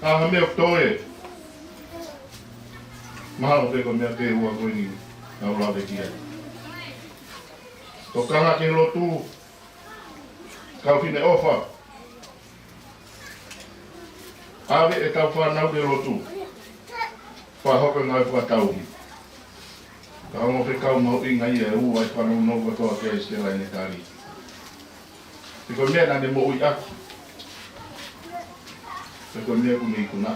ʻa e hā e meʻa ʻoku toe? Mahalo pē ko e meʻa pē ʻe ua ko eni naʻa ku lave ki ai. Tokanga ki he lotu, Tau Fineʻofa. ʻAve ʻetau fānau ki he lotu. Fakahoko e ngāue fakatauhi. Ka ongo fekau mahuʻinga ia ʻe ua e fānau nounou kotoa ki ai Sitela ʻi heʻene tali. Pea ko e meʻa naʻa ne moʻui ʻaki. Pea ko e meʻa kuo ne ikuna.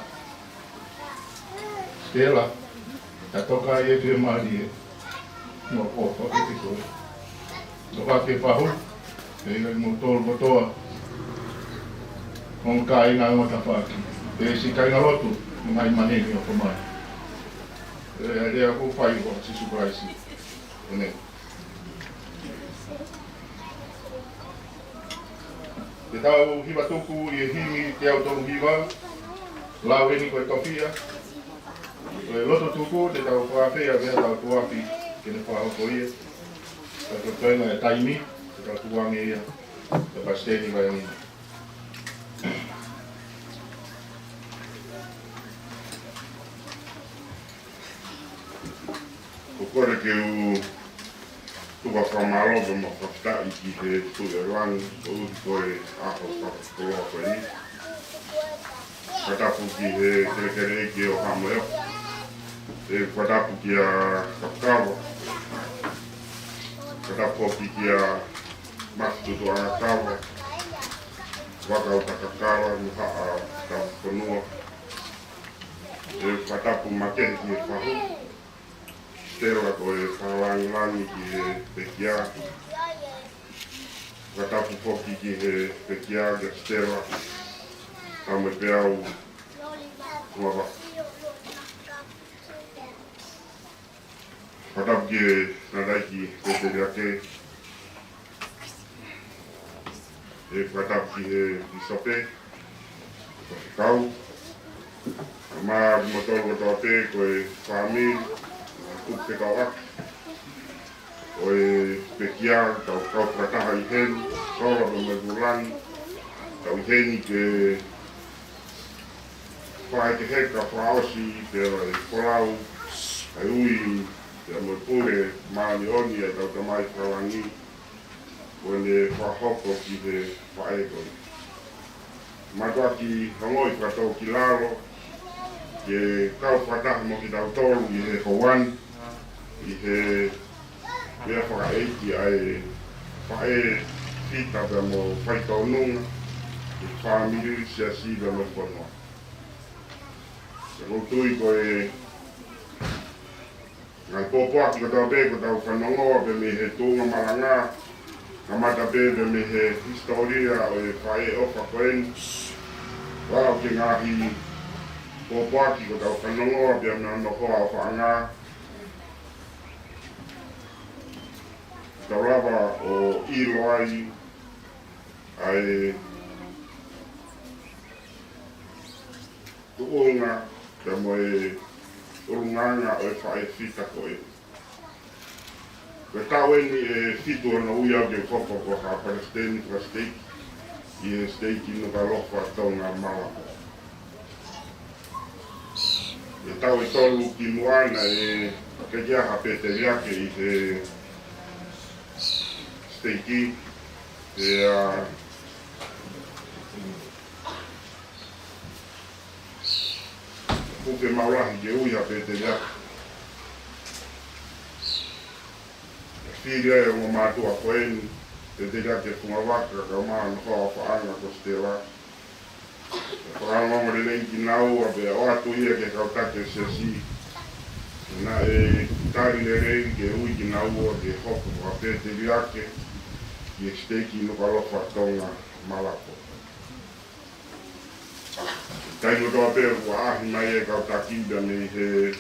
Sitela, ta toka ai e fiemālie. Mo ko ko ke tiko. Toka ke pahu. Pea ʻiloʻi mo tolu kotoa. Mo e kāinga mo e tafaʻaki. Pea siʻi kāingalotu, mo e ngaahi maheni ʻoku ʻomai. ʻE, ʻe, ʻoku fai ʻo Sīsū Kalaisi. ʻĒmeni. Te tau hiva tuku ʻi he himi teau tolu hiva, lau eni ko e tofiʻa. Ko e lotu tuku, te tau fakaafeʻi ʻa e tau tuafi ke ne fakahoko ia. Ka ko e toenga e taimi, te tau tuku ange ia. Te Palesiteni Vaiangi. ʻOku ou kole ke u tuku ha fakamālō mo e fakafetaʻi ki he Tuʻi ʻo e langi, koeʻuhi ko e ʻaho fakakoloa ko eni. Fakatapu ki he kelekele ʻeiki ʻo Haʻa Moheofo. ʻE fakatapu kia Kapukava. Fakatapu foki kia Mafitutuʻanga Kava. Vaka ʻo Takakava, mo Haʻa Tapufonua. ʻE fakatapu makehe ki he fahu. Sitela ko e fakalāngilangi ki he pekia. Fakatapu foki ki he pekia kia Sitela. Tau mo e peau. Kuava. Fakatapu ki he Tangataʻeiki Pēteliake. ʻE fakatapu ki he Pīsope, Faifekau, mo kimoutolu kotoa pē ko e fāmili, tuku fekauʻaki ʻo e pekia, tau kau fakataha ʻi heni, sola pea mo e vūlangi, tau ʻi heni ke fakahekeheka fakaʻosi pea ʻi he folau, ʻa e ui, pea mo e pule māʻoniʻoni ʻa e tau Tamai fakalangi, kuo ne fakahoko ki he faʻē ko eni. Mātuʻaki ongoʻi fakatōkilalo, ke kau fakataha mo kitautolu ʻi he houa ni, ʻi he meʻa fakaʻeiki ʻa e faʻē fita pea mo faitōnunga, ʻi he fāmili, siasi pea mo e fonua. Ka ʻoku ou tui ko e ngaahi pōpoaki kotoa pē kuo tau fanongoa pē mei he tuʻunga malanga, kamata pē pē mei he hisitōlia ʻo e faʻē ʻofa ko eni. Aʻu ki he ngaahi pōpoaki kuo tau fanongoa pē mei hono hoa ʻofaʻanga. Tau lava ʻo ʻilo ai ʻa e tuʻunga, pea mo e ʻulungaanga ʻo e faʻē fita ko eni. Ko e taʻu eni ʻe fitu hono ui au ke u hoko ko ha palesiteni fakasiteiki ʻi he siteiki Nukuʻalofa Tonga Malako. ʻI he taʻu ʻe tolu kimuʻa naʻe ʻikai ke ʻi ai ha pēteliake ʻi he siteiki, pea ʻoku fiemaʻu lahi ke ui ha pēteliake. Fili ai ʻa e ongo mātuʻa ko eni, Pēteliake Fungavaka, kae ʻumaʻā hono hoa ʻofaʻanga ko Sitela. Fakaongoongo lelei kinaua pea ʻoatu ia ki he kau taki ʻo e siasi. Naʻe tali lelei ke ui kinaua ke hoko ko ha pēteliake ʻi he siteiki Nukuʻalofa Tonga Malako. Taimi kotoa pē ʻoku ʻaʻahi mai e kau taki pea mei he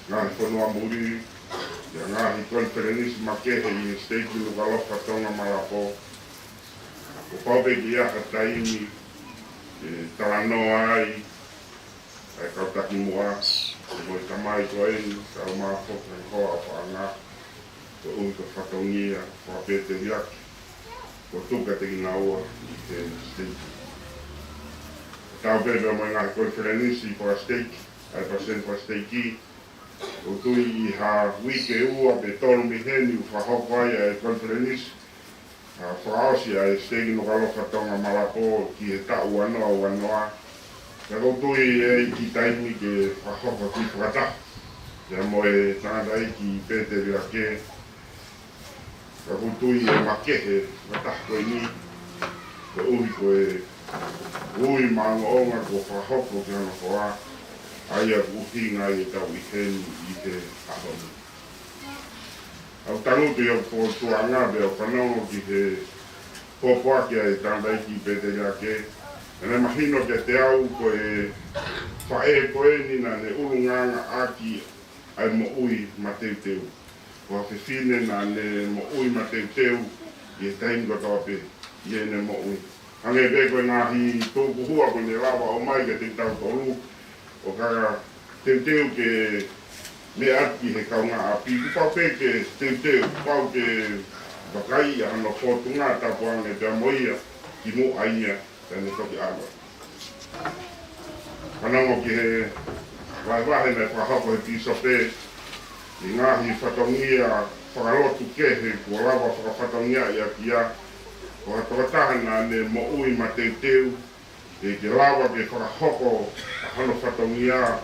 ngaahi fonua muli, ʻi he ngaahi konifelenisi makehe ʻi he siteiki Nukuʻalofa Tonga Malako. Kuo pau pē ke ʻi ai ha taimi ʻe talanoa ai ʻa e kau taki muʻa, mo e tamai ko eni, kae ʻumaʻā foki hono hoa ʻofaʻanga, koeʻuhi ko e fatongia fakapēteliake kuo tuku kiate kinaua ʻi he siteiki. Tatau pē pea mo e ngaahi konifelenisi fakasiteiki, ʻa e palesiteni fakasiteiki, ʻoku ou tui ʻi ha uike ʻe ua pe tolu mei heni ʻoku fakahoko ai ʻa e konifelenisi. ʻA, fakaʻosi ʻa e siteiki Nukuʻalofa Tonga Malapō ki he taʻu ua noa ua noa. Pea ʻoku ou tui ʻe ʻi ai e taimi ke fakahoko e kiʻi fakataha pea mo e tangataʻeiki Peteliake. Pea ʻoku ou tui ʻe makehe e fakataha ko eni, koeʻuhi ko e ui maʻongoʻonga kuo fakahoko ki hono hoa, ʻa ia ʻoku ʻuhinga ai ʻetau ʻi heni ʻi he ʻaho ni. ʻOku ou tangutu ʻi hoku fōtunga pea u fanongo ki he pōpoaki ʻa e tangataʻeiki Peteliake. Naʻe mahino kiate au ko e faʻē ko eni naʻa ne ʻulungaanga ʻaki ʻa e moʻui mateuteu. Ko ha fefine naʻa ne moʻui mateuteu ʻi he taimi kotoa pē ʻi heʻene moʻui. Hangē pē ko e ngaahi tukuhua kuo ne lava ʻo ʻomai kiate kitautolu, ʻo ka teuteu ke meʻa atu ki he kaungāʻapi, kuo pau pē ke teuteu, kuo pau ke vakaiʻi ʻa hono fōtunga, tapu ange pea mo ia kimuʻa ia, pea ne toki ʻalu. Fanongo ki he vahevahe naʻe fakahoko ʻe he pīsope ʻi he ngaahi fatongia fakalotu kehe kuo lava fakafatongiaʻi ʻaki ia, ko ha tokotaha naʻa ne moʻui mateuteu, ke, ke lava ke fakahoko ʻa hono fatongia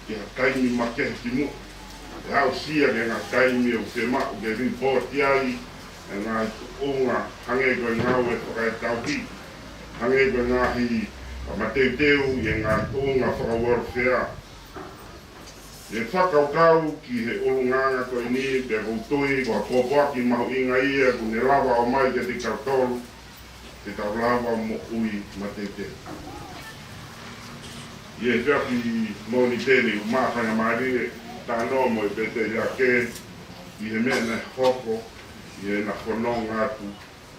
ʻi ha taimi makehe kimuʻa. ʻE aʻusia ki he ngaahi taimi ʻoku fiemaʻu ke lipooti ai e ngaahi tuʻunga hangē ko e ngāue fakaetauhi, hangē ko e ngaahi, ʻa, mateuteu ʻi he ngaahi tuʻunga fakawelefea. ʻI he fakakaukau ki he ʻulungaanga ko eni, pea ʻoku ou tui ko ha pōpoaki mahuʻinga ia kuo ne lava ʻo ʻomai kiate kitautolu, ke tau lava moʻui mateuteu. ʻI he efiafi Mōnite ni ʻoku ou faingamālie talanoa mo e Peteliake ʻi he meʻa naʻe hoko ʻi heʻena fononga atu,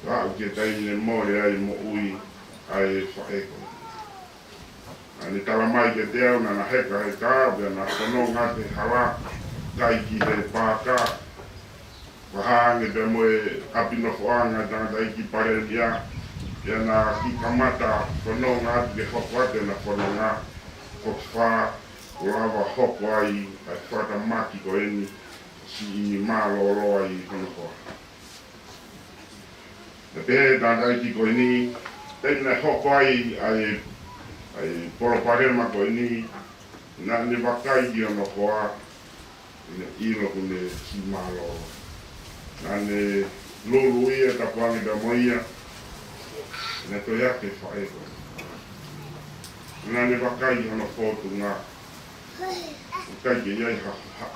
aʻu ki he taimi ne mole ai e moʻui ʻa e faʻē ko eni. Naʻa ne talamai kiate au naʻa na hekaheka, pea na fononga atu he hala, kai ki he paaka, fakahā ange pea mo e ʻapi nofoʻanga ʻa e tangataʻeiki palēmia, pea na kiʻi kamata fononga atu ke hoko atu ʻena fononga, ko e fā, kuo lava hoko ai ʻa e fakatamaki ko eni, siʻi mālōlō ai hono hoa. Naʻe pehē ʻe he tangataʻeiki ko eni, taimi naʻe hoko ai ʻa e, ʻa e palopalema ko eni, naʻa ne vakai ki hono hoa, ʻi heʻene ʻilo kuo ne siʻi mālōlō. Naʻa ne lulu ia, tapu ange pea mo ia, naʻe toe ake e faʻē ko eni. Naʻa ne vakai hono fōtunga, ʻikai ke ʻi ai ha, ha,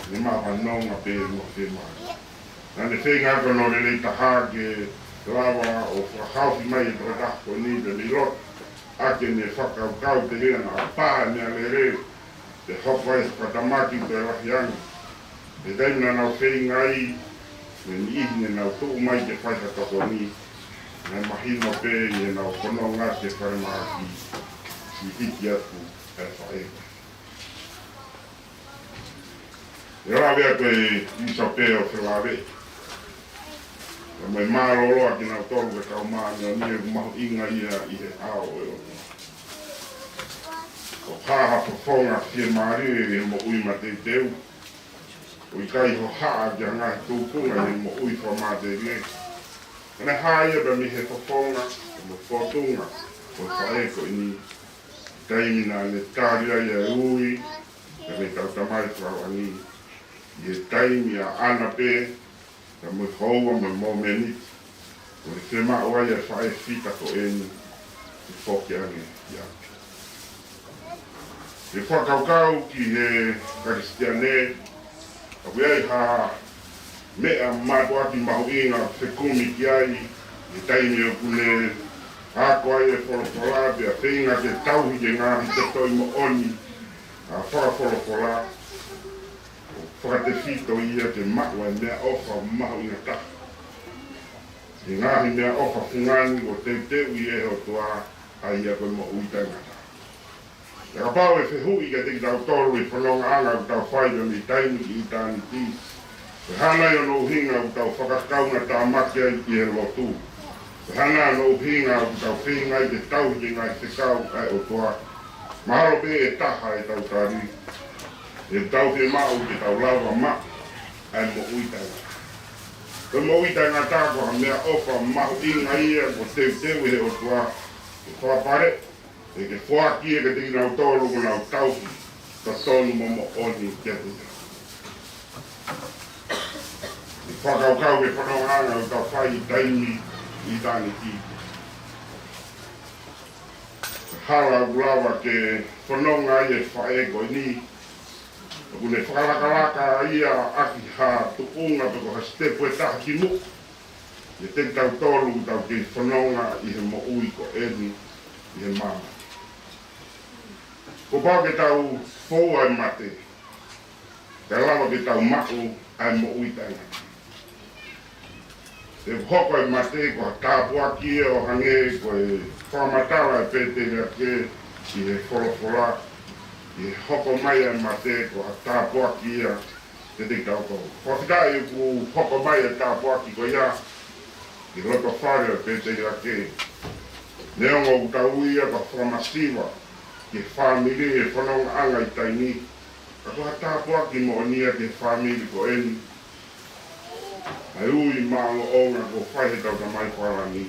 ne maʻu ha nonga pē mo e fiemālie. Naʻa ne feinga ko hono lelei taha ke lava ʻo fakahaofi mai e tokotaha ko eni, pea ne ʻilo ʻaki ʻene fakakaukau pē ia naʻa pā e meʻalele, pea hoko ai e fakatamaki ʻoku toe lahi ange. He taimi naʻa nau feinga ai, mo e niʻihi ne nau tuʻu mai ke fai ha tokoni, naʻe mahino pē ʻi heʻenau fononga ki he falemahaki, siʻi hiki atu e faʻē. ʻE lave atu e pīsope ʻo felāveʻi pea mo e mālōlō ʻa kinautolu ko e kau māʻoniʻoni, ʻoku mahuʻinga ia ʻi he ʻao ʻo e ʻOtua. ʻOku hā ha fofonga fiemālie ʻi he moʻui mateuteu, ʻo ʻikai hohaʻa ki ha ngaahi tūkunga ʻi he moʻui fakamatelie. Ka naʻe hā ia pē mei he fofonga mo e fōtunga ʻo e faʻē ko eni, taimi naʻa ne tali ai e ui ʻa e Tamai Fakalangi, ʻi he taimi ʻaʻana pē, pea mo e houa mo e mōmeniti, ʻoku ne fiemaʻu ai e faʻē fita ko eni ke foki ange ki ʻapi. ʻI he fakakaukau ki he Kalisitiane, ʻoku ʻi ai ha meʻa mātuʻaki mahuʻinga fekumi ki ai, ʻi he taimi ʻoku ne ako ai e folofola, pea feinga ke tauhi e ngaahi tefitoʻi moʻoni, ʻa, fakafolofola, ʻo fakatefito ia ke maʻu e meʻaʻofa mahuʻinga taha ʻi he ngaahi meʻaʻofa fungani kuo teuteuʻi ʻe he ʻOtua, ʻa ia ko e moʻui taʻengata. Pea kapau ʻe fehuʻi kiate kitautolu ʻi he fonongaʻanga ʻoku tau fai mei taimi ki ʻitāniti, ko e hā nai hono ʻuhinga ʻoku tau fakakaungatāmaki ai ʻi he lotu? Ko e hā nai hono ʻuhinga ʻoku tau feinga ai ke tauhi e ngaahi fekau ʻa e ʻOtua? Mahalo pē ʻe taha ʻetau tali, ʻoku tau fiemaʻu ke tau lava maʻu ʻa e moʻui taʻengata. Ko e moʻui taʻengata ko ha meʻaʻofa mahuʻinga ia kuo teuteu ʻe he ʻOtua ke fakapale, ʻe ke foaki ia kiate kinautolu kuo nau tauhi totonu mo moʻoni kiate ia. ʻI he fakakaukau ki he fonongaʻanga ʻoku tau fai ʻi taimi ʻi tāniti, hala ʻoku lava ke fononga ai e faʻē ko eni, ʻoku ne fakalakalaka ia ʻaki ha tuʻunga pe ko ha sitepu ʻe taha ki muʻa, ʻiate kitautolu ʻoku tau kei fononga ʻi he moʻui ko eni ʻi he māmani. Kuo pau ke tau foua e mate, kae lava ke tau maʻu ʻa e moʻui taʻengata. ʻE hoko e mate ko ha tāpuaki ia ʻo hangē ko e fakamatala ʻa e pēteliake ʻi he folofola, ʻi he hoko mai ʻa e mate ko ha tāpuaki ia kiate kitautolu. Fakafetaʻi kuo hoko mai e tāpuaki ko ia ki loto fale ʻo e pēteliake. Neongo ʻoku tau ui ia ko e fakamasiva ki he fāmili ʻi he fonongaʻanga ʻi taimi ni, ka ko ha tāpuaki moʻoni ia ki he fāmili ko eni. ʻA e ui māʻolunga kuo fai ʻe heʻetau Tamai Fakalangi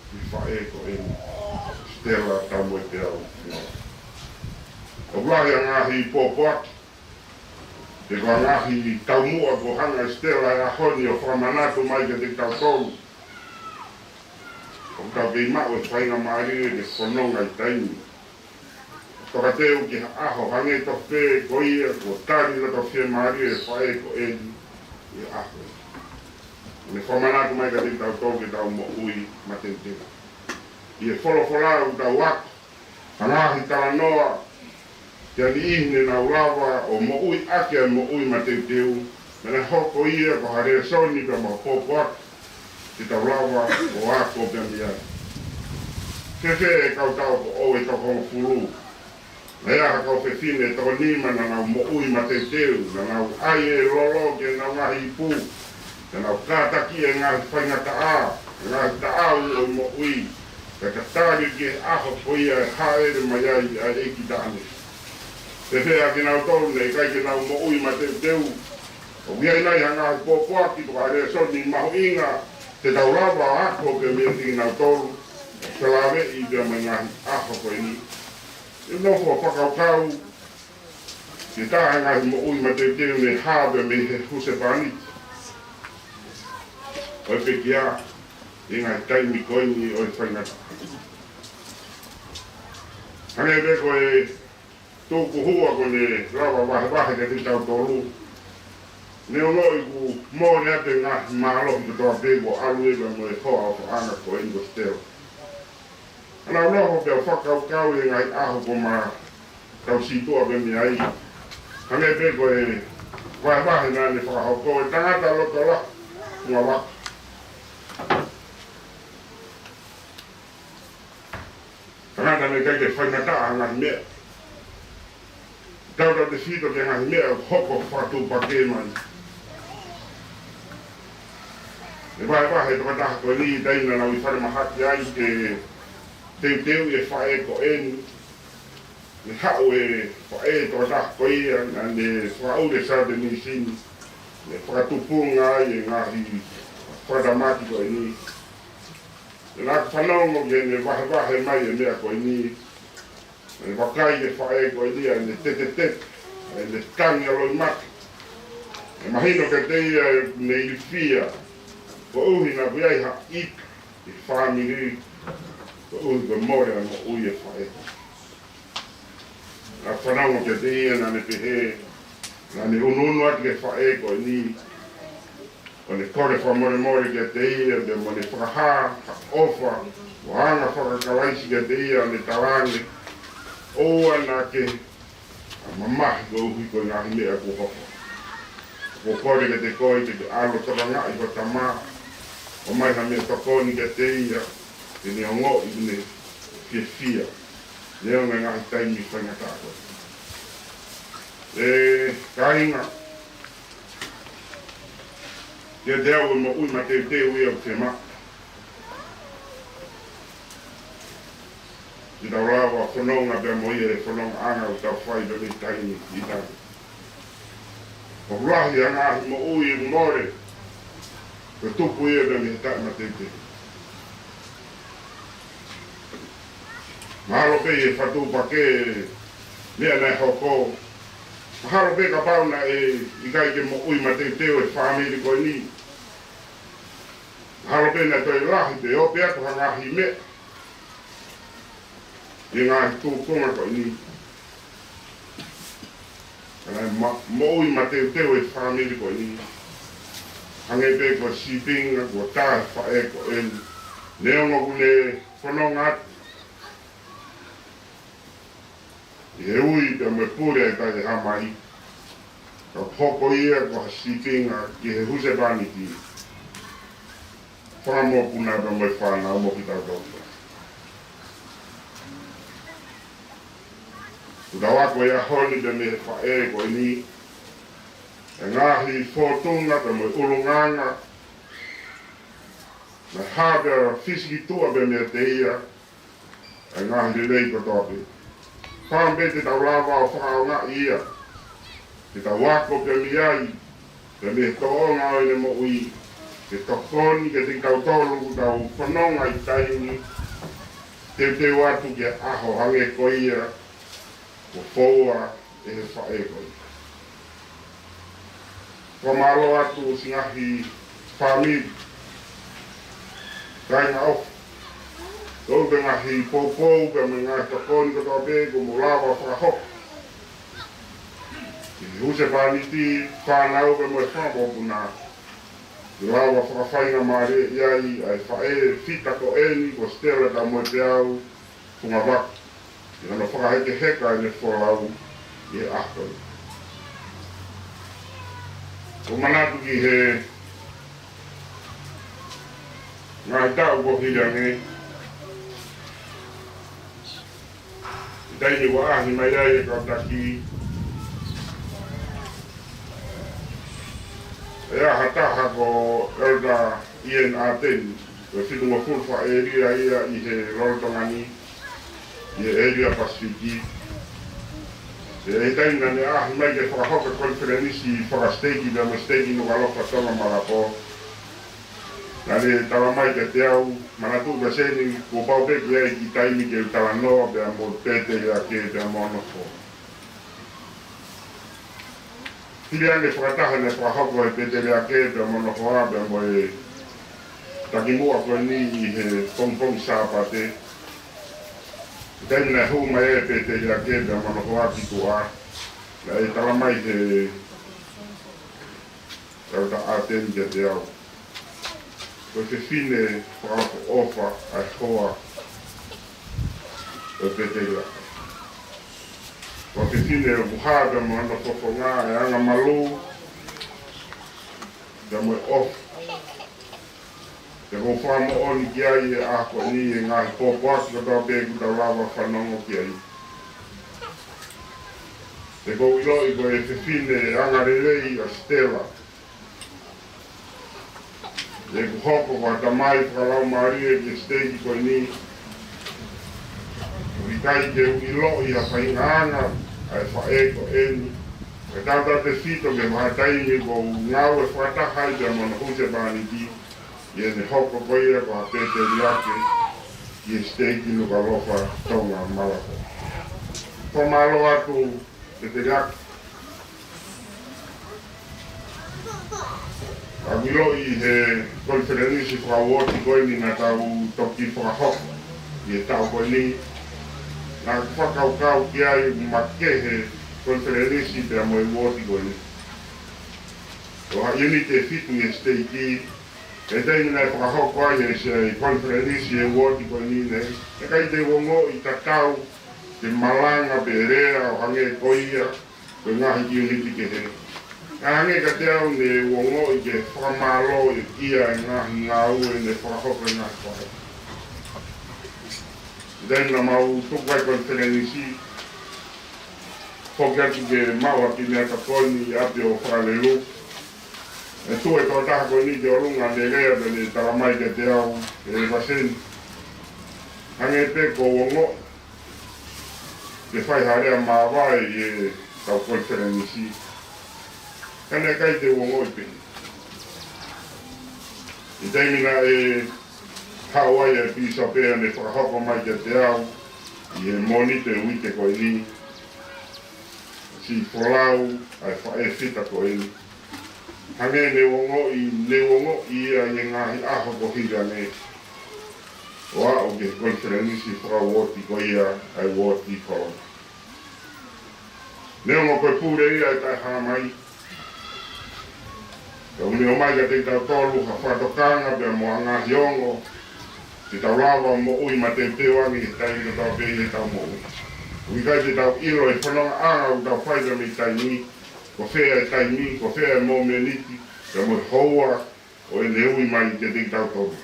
ki he faʻē ko eni, Stella Taumoepeau. ʻOku lahi ʻa e ngaahi pōpoaki, pe ko e ngaahi taumuʻa kuo hanga ʻe Stella he ʻaho ni ʻo fakamanatu mai kiate kitautolu. ʻOku tau kei maʻu e faingamālie ke fononga ʻi taimi ni. Tokateu ki ha ʻaho hangē tofu pē ko ia kuo tali loto fiemālie ʻe he faʻē ko eni ʻi he ʻaho ni. Ne fakamanatu mai kiate kitautolu ke tau moʻui mateuteu. ʻI he folofola ʻoku tau ako, ha ngaahi talanoa ki ha niʻihi ne nau lava ʻo moʻui ʻaki ʻa e moʻui mateuteu, pea ne hoko ia ko ha lēsoni pea mo ha pōpoaki ke tau lava ʻo ako pea mei ai. Fēfē e kau taʻu ʻoku ʻoʻou ʻe toko hongofulu? Naʻe ʻi ai ha kau fefine ʻe toko nima naʻa nau moʻui mateuteu, naʻa nau ʻai e lolo ki heʻenau ngaahi ipu, naʻa nau kātaki e ngaahi faingataʻa, e ngaahi taʻau ʻo e moʻui, kae tatali ki he ʻaho ko ia ʻe hāʻele mai ai ʻa e ʻEiki Taʻane. Fēfē ʻa kinautolu naʻe ʻikai ke nau moʻui mateuteu? ʻOku ʻi ai nai ha ngaahi pōpoaki pe ko ha lēsoni mahuʻinga te tau lava ʻo ako pea meiate kinautolu, felāveʻi pea mo e ngaahi ʻaho ko eni? ʻE nofo ʻo fakakaukau ki he taha e ngaahi moʻui mateuteu ne hā pea mei he husepāniti ʻo e pekia ʻi he ngaahi taimi ko eni ʻo e faingataʻa. Hangē pē ko e tukuhua kuo ne lava vahevahe kiate kitautolu, ne ongoʻi kuo mole atu e ngaahi mālohi kotoa pē kuo ʻalu ia pea mo e hoa ʻofaʻanga ko eni ko Stella. Naʻa nau nofo pea fakakaukau ʻi he ngaahi ʻaho kuo ma tau sītuʻa pē mei ai. Hangē pē ko e vahevahe naʻa ne fakahoko, e tangata loto lahi, ngavaka. Tangata naʻe ʻikai ke faingataʻa ha ngaahi meʻa. Tautautefito ki he ngaahi meʻa ʻoku hoko fakatuʻupakē mai. Ne vahevahe e tokotaha ko eni, taimi naʻa nau ʻi falemahaki ai ke teuteuʻi e faʻē ko eni, ne haʻu e faʻē tokotaha ko ia naʻa ne fakaʻuli e Saute Misini, ne fakatupunga ai e ngaahi fakatamaki ko eni. Naʻa ku fanongo ki heʻene vahevahe mai e meʻa ko eni. Naʻa ne vakai ki he faʻē ko eni, ʻa ʻene tetetete, ʻa ʻene tangi ʻa e loʻimata. Naʻe mahino kiate ia ʻene ilifia koeʻuhi naʻa ʻoku ʻi ai ha ʻita ʻi he fāmili, koeʻuhi ko e mole ʻa e moʻui e faʻē. Naʻa ku fanongo kiate ia naʻa ne pehē, naʻa ne unuunu atu ki he faʻē ko eni, ʻo ne kole fakamolemole kiate ia, pea mo ne fakahā ha ʻofa ʻo anga faka-Kalaisi kiate ia, ʻo ne talaange, ʻoua naʻa ke mamahi koeʻuhi ko e ngaahi meʻa kuo hoko. ʻOku ou kole kiate koe ke ke ʻalu ʻo tokangaʻi ho tama, ʻomai ha meʻatokoni kiate ia, ke ne ongoʻi ʻene fiefia, neongo e ngaahi taimi faingataʻa ko eni. ʻE kāinga, kiate au e moʻui mateuteu ia ʻoku fiemaʻu ke tau lava ʻo fononga pea mo ia he fonongaʻanga ʻoku tau fai pea mei taimi ki taimi. ʻOku lahi ʻa e ngaahi moʻui ʻoku mole, Ko e tupu ia mei he taʻe mateuteu. Mahalo pē ʻi he fatu pake meʻa naʻe hoko. Mahalo pē kapau naʻe ʻikai ke moʻui mateuteu e fāmili ko eni. Mahalo pē naʻe toe lahi pē ʻo pē atu ha ngaahi meʻa ʻi he ngaahi tūkunga ko eni. Ka naʻe ma-, moʻui mateuteu e fāmili ko eni. Hangē pē ko e sīpinga kuo tā e faʻē ko eni. Neongo ʻoku ne fononga atu ʻi he ui pea mo e pule ʻa e taʻehāmai, ka hoko ia ko ha sīpinga ki he husepāniti, fakamokopuna pea mo e fānau mo kitautolu. Kuo tau ako he ʻaho ni pea mei he faʻē ko eni e ngaahi fōtunga pea mo e ʻulungaanga naʻe hā pea fisi ki tuʻa pea meiate ia e ngaahi lelei kotoa pē. Pau pē te tau lava ʻo fakaʻaongaʻi ia, te tau ako pē mei ai, pea mei he tōʻonga ʻo ʻene moʻui, ke tokoni kiate kitautolu ʻoku tau fononga ʻi he taimi teuteu atu ki he ʻaho hangē ko ia kuo foua ʻe he faʻē ko ia. Fakamālō atu siʻi ngaahi fāmili, kāinga ʻofa, ʻoku ngaahi poupou pea mo e ngaahi tokoni kotoa pē kuo mou lava fakahoko ki he husepāniti, fānau pea mo e fakamokopuna, ke lava fakafaingamālieʻi ai ʻa e faʻē fita ko eni ko Stella Taumoepeau Fungavaku, ʻi hono fakahekeheka ʻene folau ʻi he ʻaho ni. ʻOku ou manatu ki he ngaahi taʻu kuo hili ange, ʻi he taimi kuo ʻaʻahi mai ai e kau taki, ʻe ʻi ai ha taha ko Elder Ian Ateni, ko e fitungofulu faʻē ʻēlia ia ʻi he lolotonga ni, ʻi he ʻēlia Pasifiki. ʻI he taimi naʻa ne ʻaʻahi mai ke fakahoko e konifelenisi fakasiteiki pea mo e siteiki Nukuʻalofa Tonga Malapō, naʻa ne talamai kiate au, manatuʻi Paseni, kuo pau pē ke ʻi ai e kiʻi taimi ke u talanoa pea mo e pēteliake pea mo hono hoa. Hili ange e fakataha naʻe fakahoko ʻe he pēteliake pea mo hono hoa pea mo e takimuʻa ko eni ʻi he pongipongi Sāpate. ʻI he taimi naʻe hū mai ai e pēteliake pea mo hono hoa ki tuʻa, naʻe talamai ʻe he Elder Ateni kiate au, ko e fefine fakaʻofoʻofa ʻa e hoa ʻo e pēteliake. Ko e fefine ʻoku hā pea mo hono fofonga e angamalū pea mo e ʻofa. Te u fakamoʻoni ki ai he ʻaho ni e ngaahi pōpoaki kotoa pē kuo tau lava fanongo ki ai. Te u ʻiloʻi ko e fefine angalelei ʻa Stella. ʻOku hoko ko ha tamai fakalaumālie ki he siteiki ko eni. ʻOku ʻikai ke u ʻiloʻi ha faʻahinga anga ʻa e faʻē ko eni. Ka tautautefito ki he vahaʻa taimi kuo u ngāue fakataha ai pea mo hono husepāniti, ʻi heʻene hoko ko ia ko ha pēteliake ʻi he siteiki Nukuʻalofa Tonga Malapō. Fakamālō atu, pēteliake. ʻOku ou ʻiloʻi he konifelenisi fakauooti ko eni naʻa tau toki fakahoko ʻi he taʻu ko eni, naʻa ku fakakaukau ki ai ʻoku makehe e konifelenisi pea mo e uooti ko eni. Ko ha ʻiuniti ʻe fitu ʻi he siteiki, ʻi he taimi naʻe fakahoko ai e siʻi konifelenisi e uooti ko eni, naʻe ʻikai te u ongoʻi tatau ke malanga pe lea ʻo hangē ko ia ko e ngaahi ʻiuniti kehe. Ka hangē kiate au naʻe u ongoʻi ke fakamālō ʻia e ngaahi ngāue naʻe fakahoko ʻe he ngaahi faʻē. ʻI he taimi naʻa mau tuku ai e konifelenisi, foki atu ke maʻu ha kiʻi meʻatokoni ʻi ʻapi ʻo fakalelu. ʻE tuʻu e tokotaha ko eni ki ʻolunga, ne lea pea ne talamai kiate au, ʻe Vaseni, hangē pē ʻoku ou ongoʻi ke fai ha lea māvae ʻi heʻetau konifelenisi. Ka naʻe ʻikai te u ongoʻi pē. ʻI he taimi naʻe haʻu ai e pīsope ʻo ne fakahoko mai kiate au ʻi he Mōnite uike ko eni, siʻi folau ʻa e faʻē fita ko eni. Hangē ne u ongoʻi, ne u ongoʻi ia ʻi he ngaahi ʻaho ko ē hili ange ʻo aʻu ki he konifelenisi fakauooti ko ia ʻa e uooti Kolonga. Neongo ko e pule ia ʻe taʻehāmai, ka ʻoku ne ʻomai kiate kitautolu ha fakatokanga pea mo ha ngaahi ongo, ke tau lava moʻui mateuteu ange he taimi kotoa pē ʻi heʻetau moʻui. ʻOku ʻikai ke tau ʻilo e fonongaʻanga ʻoku tau fai pea mei he taimi ni, ko fē e taimi, ko fē e mōmeniti, pea mo e houa ʻo ʻene ui mai kiate kitautolu.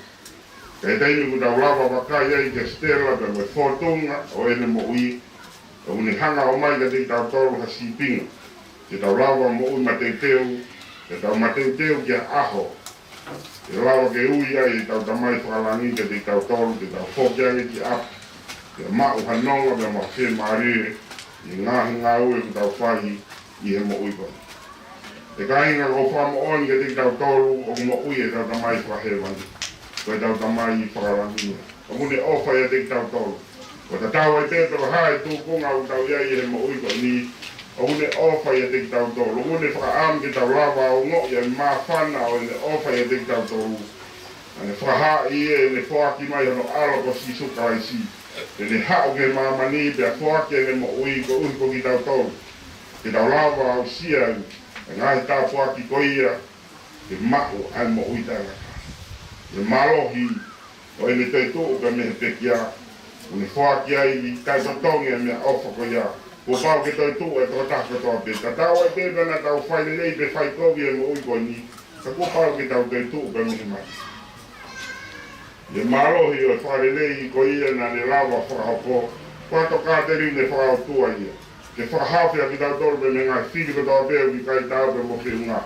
Ka ʻi he taimi ʻoku tau lava vakai ai ki he sitela pea mo e fōtunga ʻo ʻene moʻui, ʻoku ne hanga ʻo ʻomai kiate kitautolu ha sīpinga ke tau lava moʻui mateuteu, ke tau mateuteu ki he ʻaho ʻe lava ke ui ai ʻetau Tamai Fakalangi kiate kitautolu, ke tau foki ange ki ʻapi, ke maʻu ha nonga pea mo ha fiemālie ʻi he ngaahi ngāue ʻoku tau fai ʻi he moʻui ko eni. ʻE kāinga, ʻoku ou fakamoʻoni kiate kitautolu ʻoku moʻui ʻetau Tamai Fakahēvani. Ko ʻetau Tamai Fakalangi ia. ʻOku ne ʻofa ʻiate kitautolu. ʻO tatau ai pē pe ko e hā e tūkunga ʻoku tau ʻi ai ʻi he moʻui ko eni, ʻoku ne ʻofa ʻiate kitautolu. ʻOku ne fakaʻamu ke tau lava ʻo ongoʻi ʻa e māfana ʻo ʻene ʻofa ʻiate kitautolu. ʻA ʻene fakahā ʻi heʻene foaki mai hono ʻAlo ko Sīsū Kalaisi, ke ne haʻu ki māmani pea foaki ʻene moʻui koeʻuhi ko kitautolu, ke tau lava ʻo aʻusia e ngaahi tāpuaki ko ia, ke maʻu ʻa e moʻui taʻengata. Ko e mālohi ʻo ʻene toetuʻu pea mei he pekia, ʻoku ne foaki ai ʻi he taʻetotongi ʻa e meʻaʻofa ko ia. Kuo pau ke toetuʻu e tokotaha kotoa pē, tatau ai pē pe naʻa tau fai lelei pe fai kovi he moʻui ko eni, ka kuo pau ke tau toetuʻu pea mei he mate. Ko e mālohi ʻo e fakalelei ko ia naʻa ne lava fakahoko, ko e tokāteline fakaʻotua ia, ke fakahaofi ʻa kitautolu pea mei he ngaahi fili kotoa pē ʻoku ʻikai taau pea mo e feʻunga.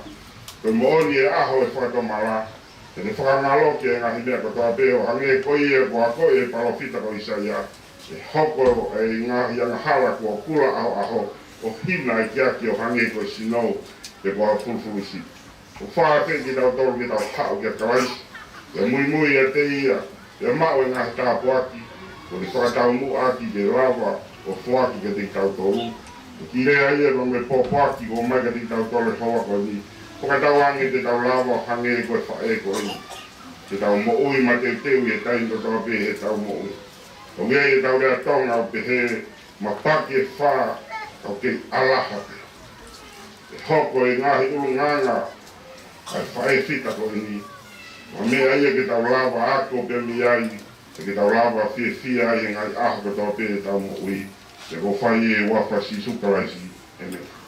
Ko e moʻoni e ʻaho ʻo e fakatomala, te ne fakangaloki e ngaahi meʻa kotoa pē, ʻo hangē ko ia kuo akoʻi ʻe he palōfita ko ʻĪsaia, ʻe hoko e ngaahi angahala kuo kula ʻahoʻaho, ʻo hina e kiaki ʻo hangē ko e sinou, pe ko ha fulufulusipi. ʻOku fakaafeʻi kitautolu ke tau haʻu kia Kalaisi, pea muimui ʻiate ia, pea maʻu e ngaahi tāpuaki kuo ne fakataumuʻa ʻaki ke lava ʻo foaki kiate kitautolu. Ko e kiʻi lea ia pea mo e pōpoaki kuo ʻomai kiate kitautolu he houa ko eni, fakatauange te tau lava ʻo hangē ko e faʻē ko eni, ke tau moʻui mateuteu ʻi he taimi kotoa pē ʻi heʻetau moʻui. Ko e meʻa ia ʻetau lea Tonga ʻoku pehē, mapaki ʻe fā, ka ʻoku kei ʻalaha pē. ʻE hoko e ngaahi ʻulungaanga ʻa e faʻē fita ko eni ko ha meʻa ia ke tau lava ako pea mei ai, pea ke tau lava fiefia ai he ngaahi ʻaho kotoa pē ʻetau moʻui. Pea ʻoku ou fai ʻi he huafa ʻo Sīsū Kalaisi, ʻēmeni.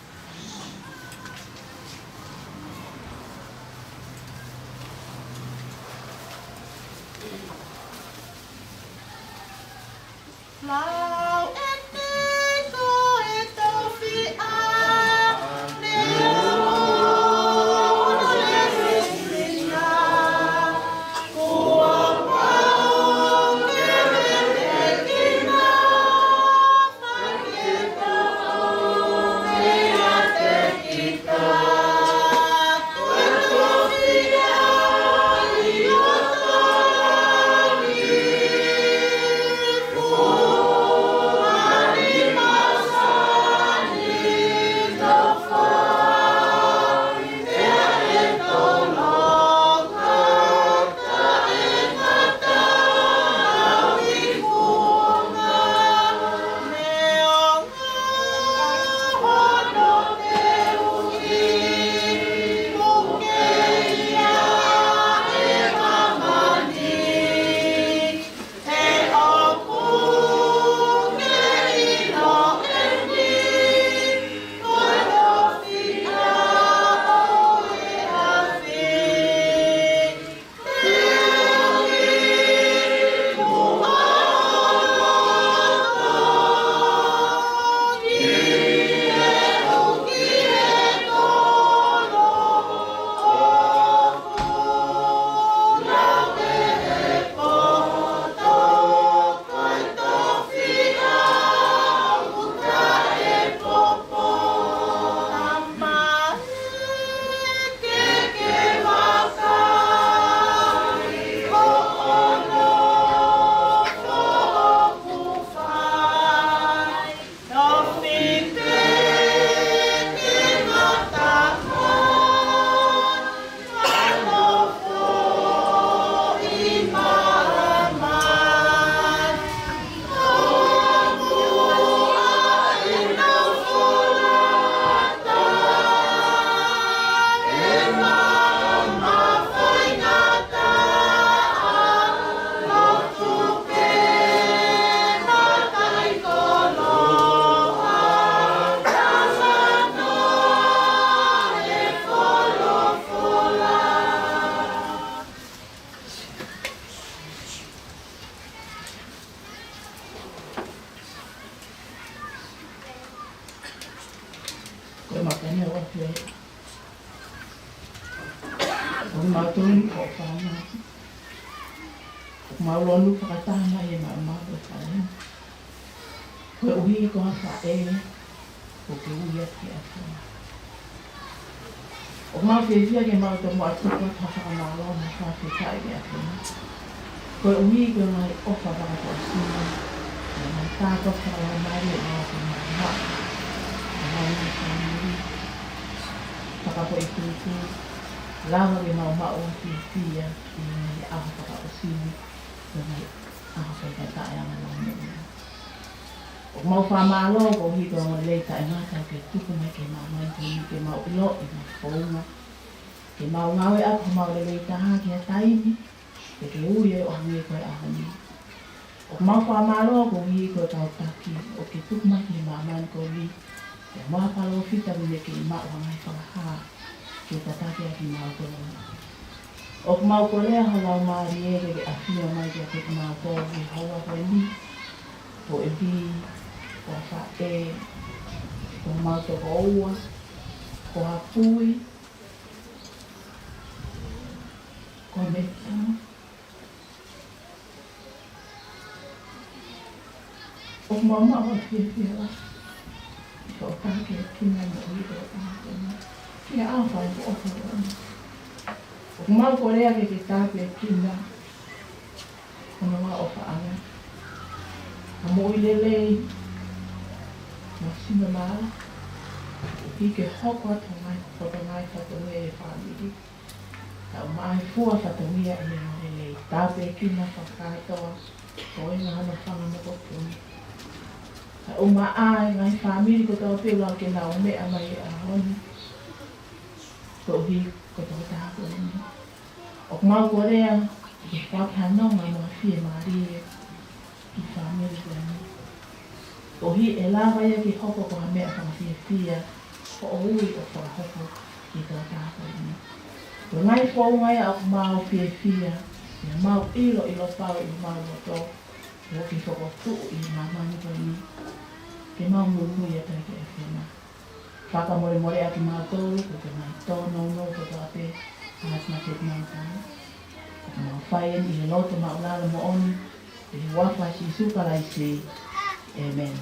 ʻOku mau tui ko e fānau. ʻOku mau lonu fakataha mai ʻi he malumalu ʻo e fale ni. Koeʻuhi ko ha faʻē, ʻoku ke ui atu ki he ʻAfiona. ʻOku mau fiefia ke mau tomuʻa tuku atu ha fakamālō mo e fakafetaʻi ki he ʻAfiona. Koeʻuhi ko e ngaahi ʻofa fakapoʻuli, mo e ngaahi tāpuaki fakalaumālie ʻoku mau maʻu, ʻi he ngaahi fāmili, fakapoʻuli, lava ke mau maʻu ʻa e fiefia ʻi he ngaahi ʻaho fakaʻosi ni, mo e ngaahi ʻaho fakaʻosi ʻa e anga lōmeni. ʻOku mau fakamālō koeʻuhi ko e ongoongolelei taʻengata ʻoku ke tuku mai ki he māmani ko eni ke mau ʻiloʻi mo founga. Ke mau ngāueʻaki homau lelei taha ki ha taimi, ke ke ui ai ʻo hangē ko e ʻaho ni. ʻOku mau fakamālō koeʻuhi ko e kau taki ʻoku ke tuku mai ki he māmani ko eni. Pea mo ha palōfita ʻoku ne kei maʻu ha ngaahi fakahā ke tataki ʻaki kimautolu. ʻOku mau kolea ho Laumālie ke ke ʻafio mai kiate kimautolu ʻi he houa ko eni. Koeʻuhi ko ha faʻē, ko homau tokoua, ko ha kui, ko ha meʻa. ʻOku mau maʻu ha fiefia lahi ʻi hoʻo tākiekina e moʻui ʻo e tangata ni. Ki he ʻaho fakaʻofoʻofa ni. ʻOku mau kolea ke ke tākiekina hono ʻofaʻanga. Ha moʻui lelei, mo sino mā, ʻoku ke hoko atu ho ngaahi, ho ngaahi fatongia ʻi he fāmili. Tau maʻu e fua fatongia ʻi he lelei. Tāpuekina fakakātoa, ko e ngaahi hano fanga mokopuna. Tau maʻu e ngaahi fāmili kotoa pē ʻoku lau ke nau meʻa mai he ʻaho ni. Koeʻuhi ko e tokotaha ko eni. ʻOku mau kolea ke ke foaki ha nonga mo ha fiemālie ki he fāmili ko eni. Koeʻuhi ʻe lava ia ke hoko ko ha meʻa fakafiefia, ko hoʻo ui ʻo fakahoko ki he tokotaha ko eni. Ko e ngaahi founga ia ʻoku mau fiefia, ʻi heʻemau ʻiloʻilo pau ʻi homau loto, ʻoku ke fokotuʻu ʻi he māmani ko eni, ke mau muimui atu ai ki he ʻAfiona. Fakamolemoleʻi kimautolu, ko e ngaahi tōnounou kotoa pē, ʻa e mate kimautolu. ʻOku mau fai eni ʻi he loto māʻulalo moʻoni, ʻi he huafa ʻo Sīsū Kalaisi. ʻĒmeni.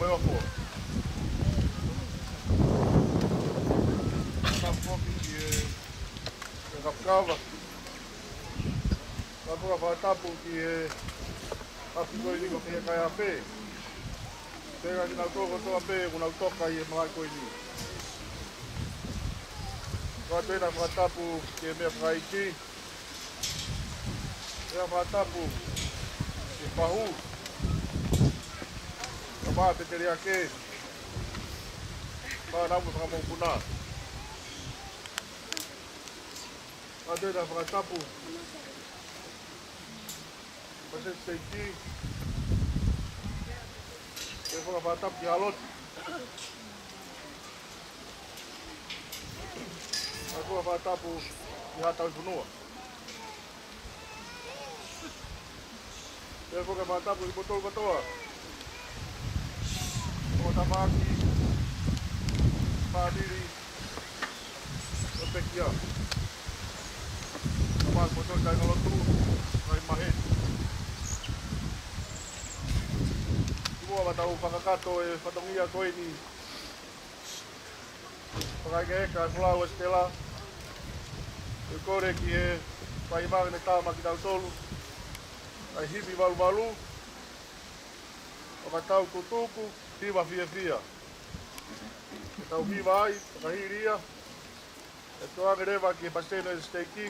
Opo. Tapu foki ki he, ki he kapakava. Tapu fakatapu ki he ʻapi ko eni ko Fehiʻa Kae Afe. Pea kinautolu kotoa pē kuo nau toka ʻi he malaʻe ko eni. Pea toe ʻi ai ʻa e fakatapu ki he meʻa fakaʻeiki. Pea fakatapu ki he fahu, kaveinga pēteliake, fānau mo e fanga mokopuna. Pea toe ʻi ai ʻa e fakatapu ki he palesiteni siteiki. Pea fakatapu ki Haloti. Pea fakatapu ki Haʻa Tauhi Fonua. Pea fakatapu kimoutolu kotoa. Mo e tafaʻaki, fāmili, mo e pekia. Pea mo e kāingalotu, ngaahi maheni. Kimuʻa ke tau fakakakato e fatongia ko eni, fakaʻekeʻeke e folau ʻa Sitela. ʻE kole ki he faiva ke ne tā maʻa kitautolu ʻa e himi valuvalu, ʻo ka tau tutuku hiva fiefia. Ke tau hiva ai, fakahili ia, ʻe toe ʻoange leva ki he palesiteni siteiki,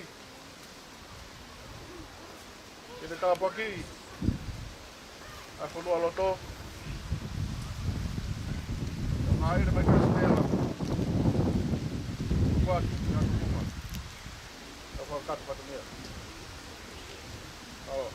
ke ne tāpuakiʻi ʻa e fonualoto. Ka ʻi ai ha meʻa ke Sitela, ʻoatu ki he ʻOtua. Ka fakakakato fatongia. ʻAlo.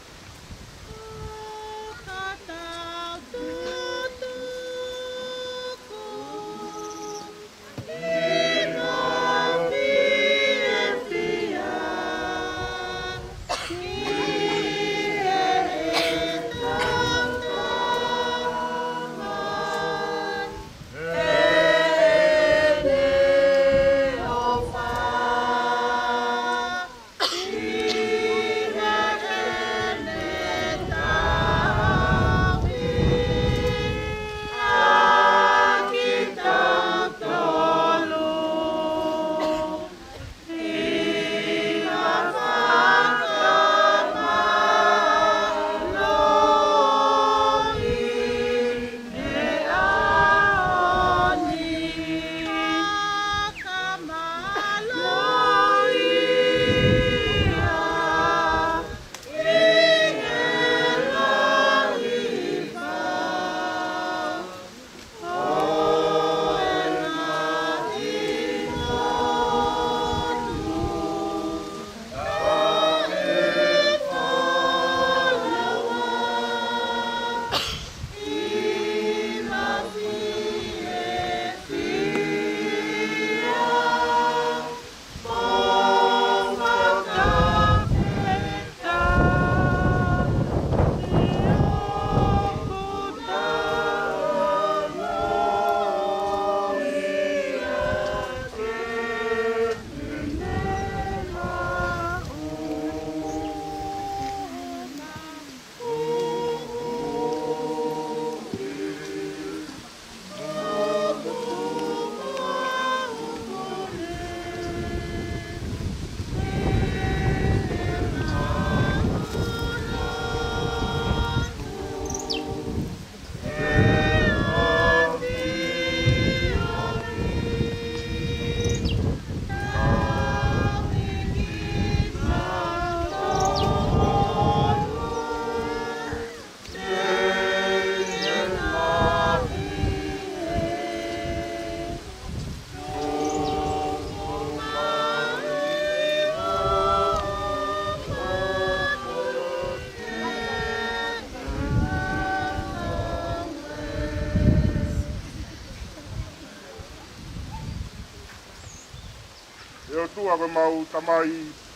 ʻE ʻOtua ko ʻemau Tamai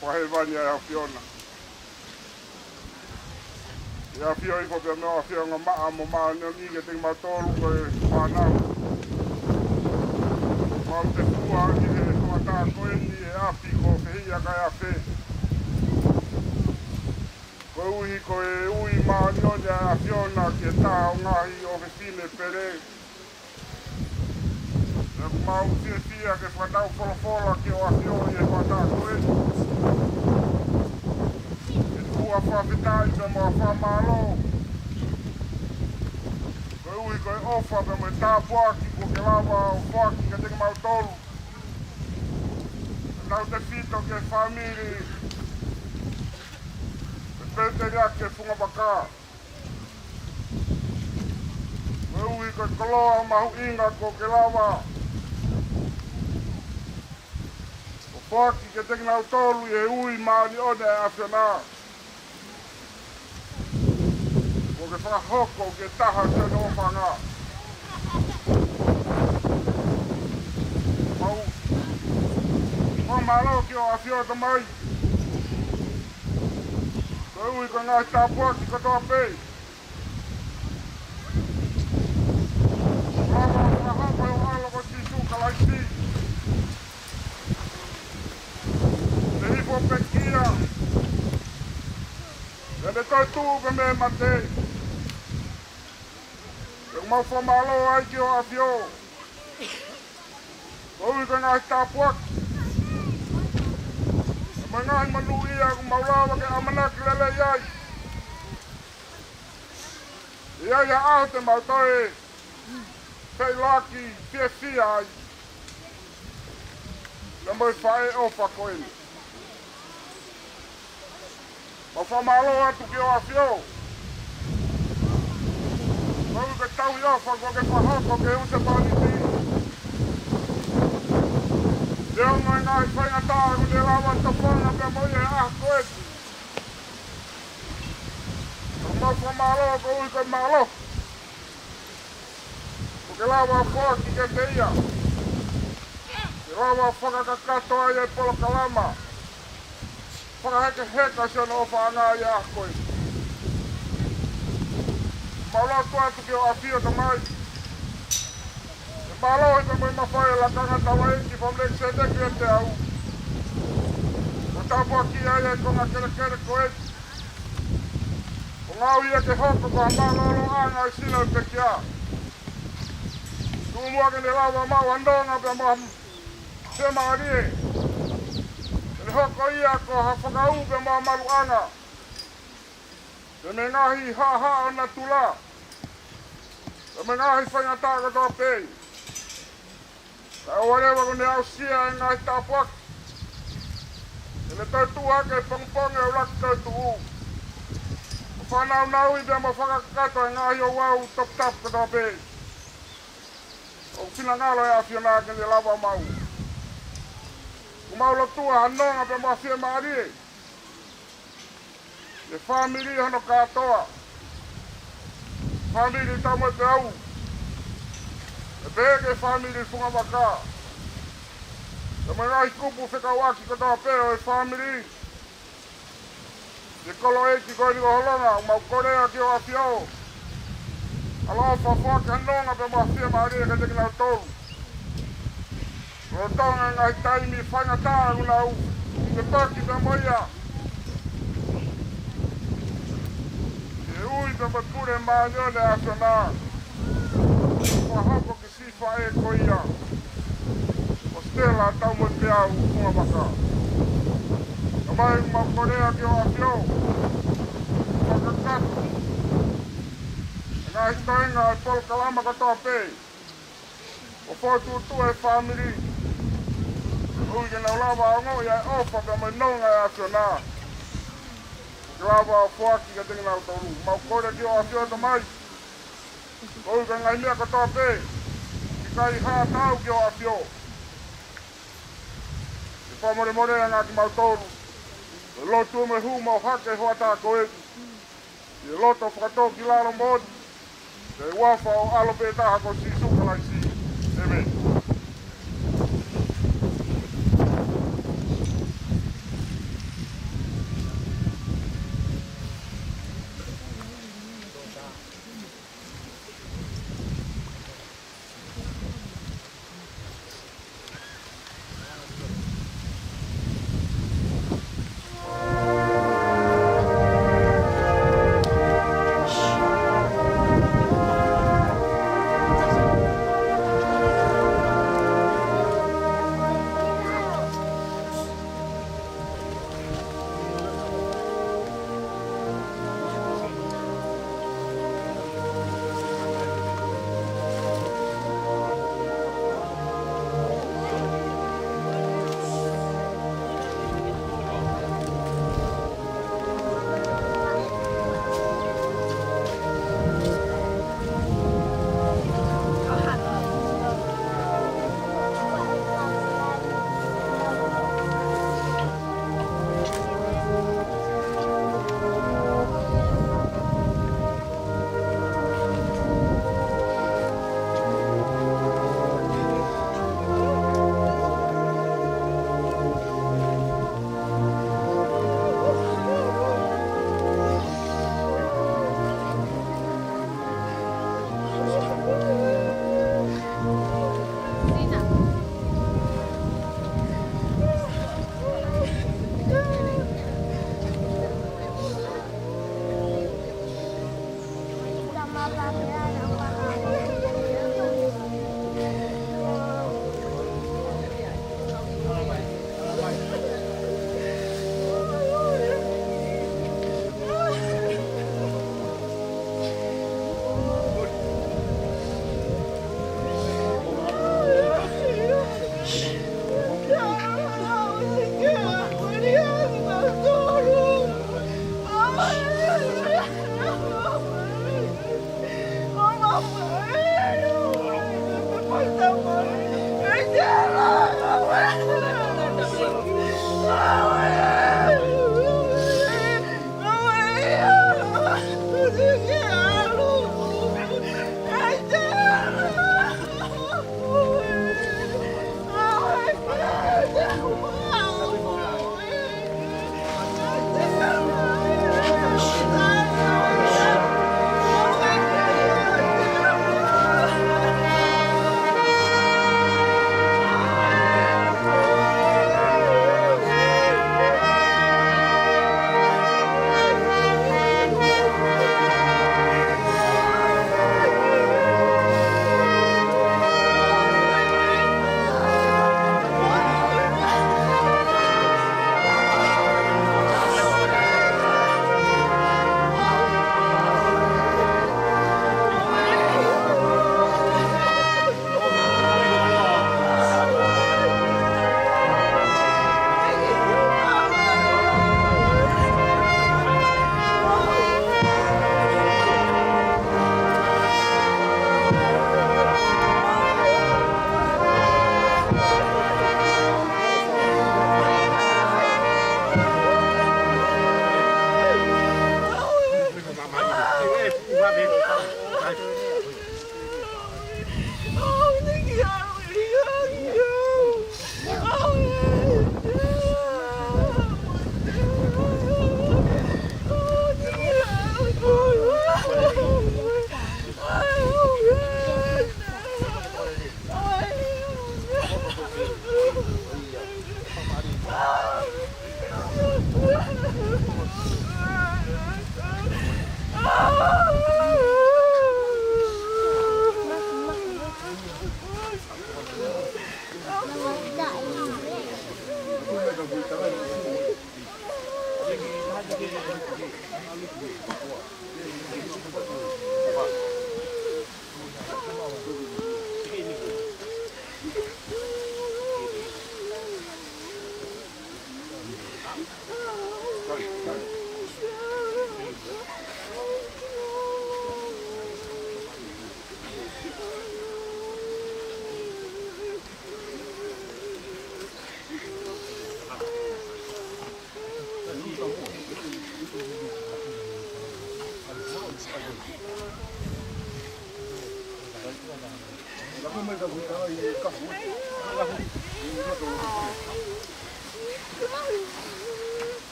fakahēvani ʻa e ʻAfiona. ʻE ʻafio hifo pē ʻa e ʻAfio ʻa e ngaahi maʻa mo māʻoniʻoni kiate kimautolu ko e fānau. Mau tefua ki he hoʻatā ko eni ʻi he ʻapi ko Fehiʻa Kae Afe. Ko Koeʻuhi ko e ui māʻoniʻoni ʻa e ʻAfiona ki he taha ʻo e ngaahi ʻofefine pele, ʻoku mau fiefia ke fakatau folofola ki hoʻo ʻAfio ʻi he hoʻatā ko eni. Ke tuku ha fakafetaʻi pea mo ha fakamālō koeʻuhi ko e ʻofa pea mo e tāpuaki kuo ke lava ʻo foaki kiate kimautolu, tautefito ki he fāmili ʻo e Pēteliake Fungavaka. Koeʻuhi ko e koloa mahuʻinga kuo ke lava ʻo foaki kiate kinautolu ʻi he ui māʻoniʻoni ʻa e ʻAfiona, kuo ke fakahoko ki he taha siʻono ʻofaʻanga. Mau fakamālō ki hoʻo ʻAfio, Tamai, koeʻuhi ko e ngaahi tāpuaki kotoa pē kuo lava ʻo fakahoko ʻe ho ʻAlo ko Sīsū Kalaisi, ʻene hifo pekia, ʻene toetuʻu pea mei he mate. ʻOku mau fakamālō ai ki hoʻo ʻAfio koeʻuhi ko e ngaahi tāpuaki pea mo e ngaahi monūʻia ʻoku mau lava ke ʻamanaki lelei ai. ʻE ʻi ai ha ʻaho te mau toe feʻiloaki fiefia ai pea mo e faʻē ʻofa ko eni. Mau fakamālō atu ki hoʻo ʻAfio koeʻuhi ko e tauhi ʻofa kuo ke fakahoko ki he husepāniti, neongo e ngaahi faingataʻa kuo ne lava ʻo tofanga pea mo ia he ʻaho ko eni. Mau fakamālō koeʻuhi ko e mālohi kuo ke lava ʻo foaki kiate ia ke lava ʻo fakakakato ai e polokalama fakahekeheka siʻono ʻofaʻanga ʻi he ʻaho ko eni. Mau lotu atu ki hoʻo ʻAfio, Tamai, ke mālohi pea mo e mafai ʻo e lakanga taulaʻeiki Fakamelekisēteki ʻi he teau, ʻo tāpuakiʻi ai e konga kelekele ko eni, ʻo ngaohi ia ke hoko ko ha mālōlōʻanga ʻo e sino ʻo e pekia. Tuku muʻa ke ne lava ʻo maʻu ha nonga pea mo ha fiemālie, ke ne hoko ia ko ha fakaū pea mo ha maluʻanga pea mei he ngaahi haʻahaʻa ʻo natula pea mei he ngaahi faingataʻa kotoa pē. Kae ʻoua leva kuo ne aʻusia e ngaahi tāpuaki, ke ne toetuʻu hake he pongipongi ʻo e ʻuluaki toetuʻu, ʻo fakanaunauʻi pea mo fakakakato e ngaahi ouau toputapu kotoa pē ʻoku finangalo e ʻAfiona ke ne lava ʻo maʻu. ʻOku mau lotua ha nonga pea mo ha fiemālie ki he fāmili hono kātoa, fāmili Taumoepeau, pea pehē ki he fāmili Fungavaka, pea mo e ngaahi kupu fekauʻaki kotoa pē ʻo e fāmili, ki he koloaʻeiki ko eni ko Holonga. ʻOku mau kole atu ki hoʻo ʻAfio, ʻaloʻofa ʻo foaki ha nonga pea mo ha fiemālie kiate kinautolu lolotonga e ngaahi taimi faingataʻa ʻoku nau fepaki pea mo ia ʻi he ui pea mo e pule māʻoniʻoni ʻa e ʻAfiona, ʻo fakahoko ki he siʻi faʻē ko ia ko Stella Taumoepeau Fungavaka. Tamai, ʻoku mau kole atu ki hoʻo ʻAfio, fakakakato e ngaahi toenga ʻo e polokalama kotoa pē, ʻo fokotuʻutuʻu e fāmili, koeʻuhi ke nau lava ʻo ongoʻi ʻa e ʻofa pea mo e nonga ʻa e ʻAfiona, ke lava ʻo foaki kiate kinautolu. Mau kole atu ki hoʻo ʻAfio, Tamai, koeʻuhi ko e ngaahi meʻa kotoa pē ʻoku ʻikai haʻatau ki hoʻo ʻAfio, ke fakamolemole ange kimautolu. Ko e lotu mo e hū mau hake he hoʻatā ko eni, ʻi he loto fakatōkilalo moʻoni, ʻi he huafa ʻo ho ʻAlo pē taha ko Sīsū Kalaisi. ʻĒmeni.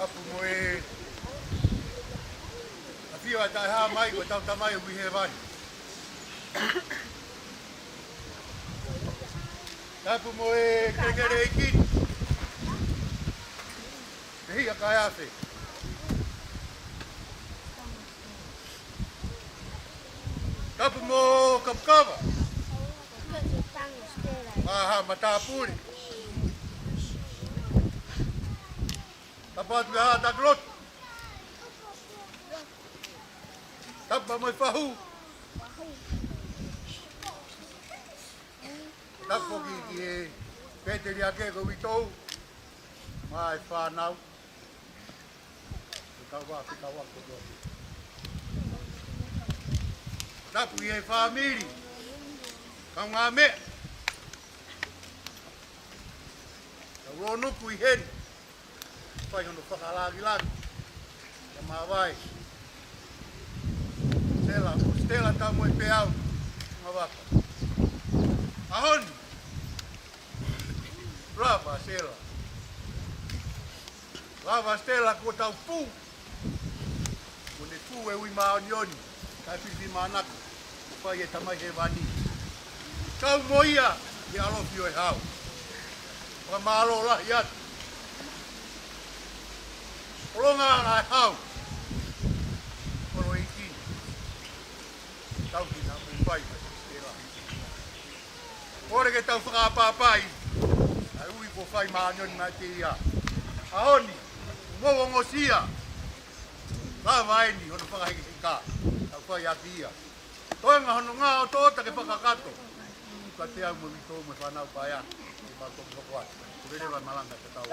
Tapu mo e ʻafio ʻa e Taʻehāmai, ko ʻetau Tamai ʻoku ʻi hēvani. Tapu mo e kelekele ʻeiki ni. Pehē ʻa Kaiafe. Tapu mo Kapukava. Maha matāpule. Tapu atu ʻa Takulotu. Tapu mo e fahu. Tapu foki ki he pēteliake ko Uitou. Mo e fānau. Ko tau wa, ko tau wa, ko tau wa. Tapu ʻi he fāmili. Kaungāmeʻa. Tau lōnuku ʻi heni. Fai hono fakalāngilangi. Kia Mavae. Stella, ko Stella Taumoepeau. Mavaka. ʻAho ni. Lava Stella. Lava Stella ko tau fū. Ko ne fū e ui māʻoniʻoni. Kae filifilimānako. Fai e Tamai Hēvani. Kau mo ia ʻi he ʻalofi ʻo e hau. Fakamālō lahi atu. ʻOlonga ʻa e hau. Kolo ʻeiki ni. Tau ki na mo fai mai Stella. Kole ke tau fakapāpaʻi. ʻA e ui ko fai māʻoniʻoni mai ke ia. ʻAho ni. Mo ongosia. Lava eni hono fakahekeheka. Tau fai ʻaki ia. Toenga hono ngā ʻo toʻota ke fakakakato. Ka te au mo Vito mo e fānau paea. Ko mau toki hoko atu. Ko lele vai malanga ke tau.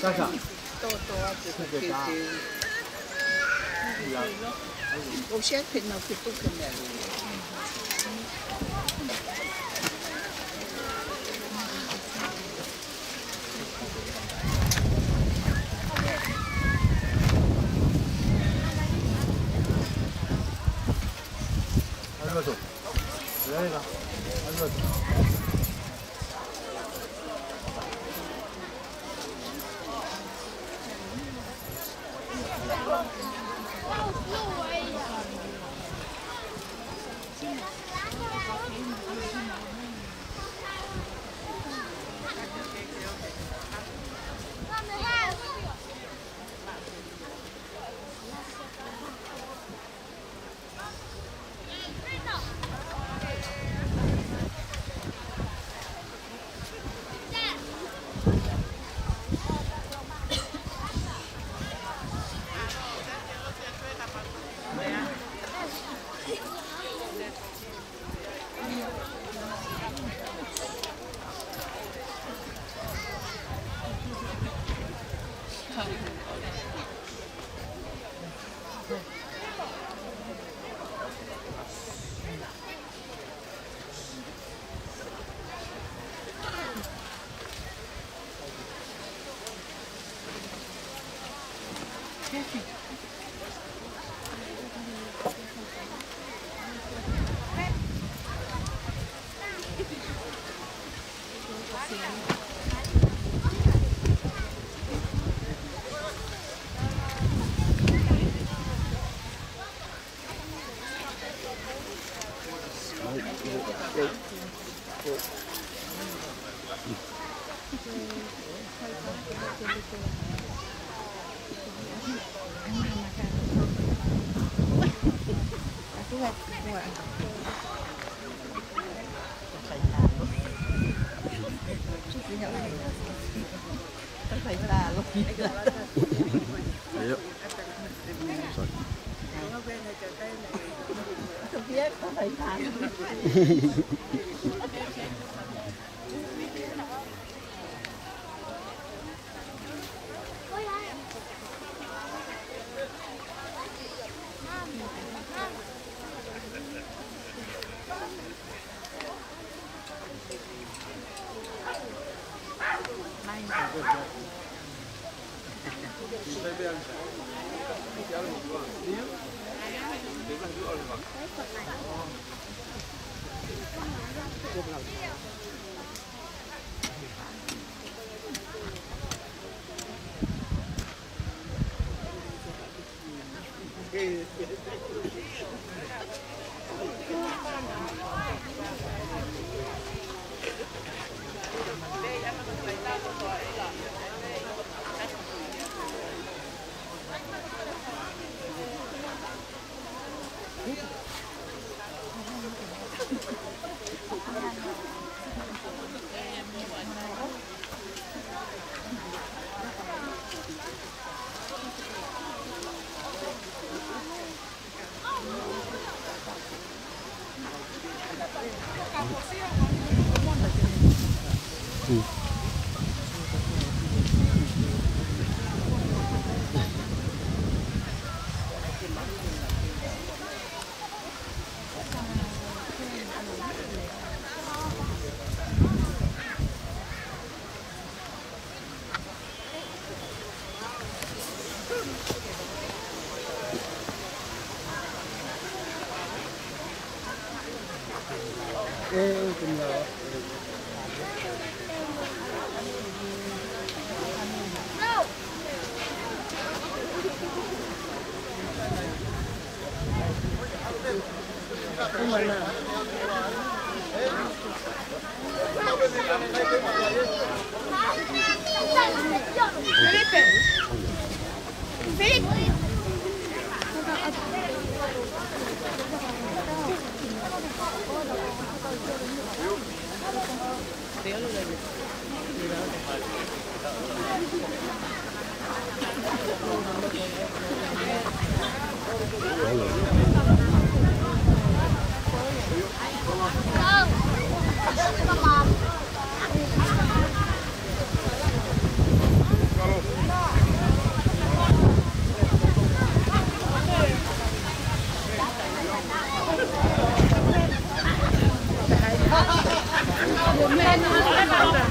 Sasa.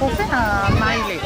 Ko fē ha maile?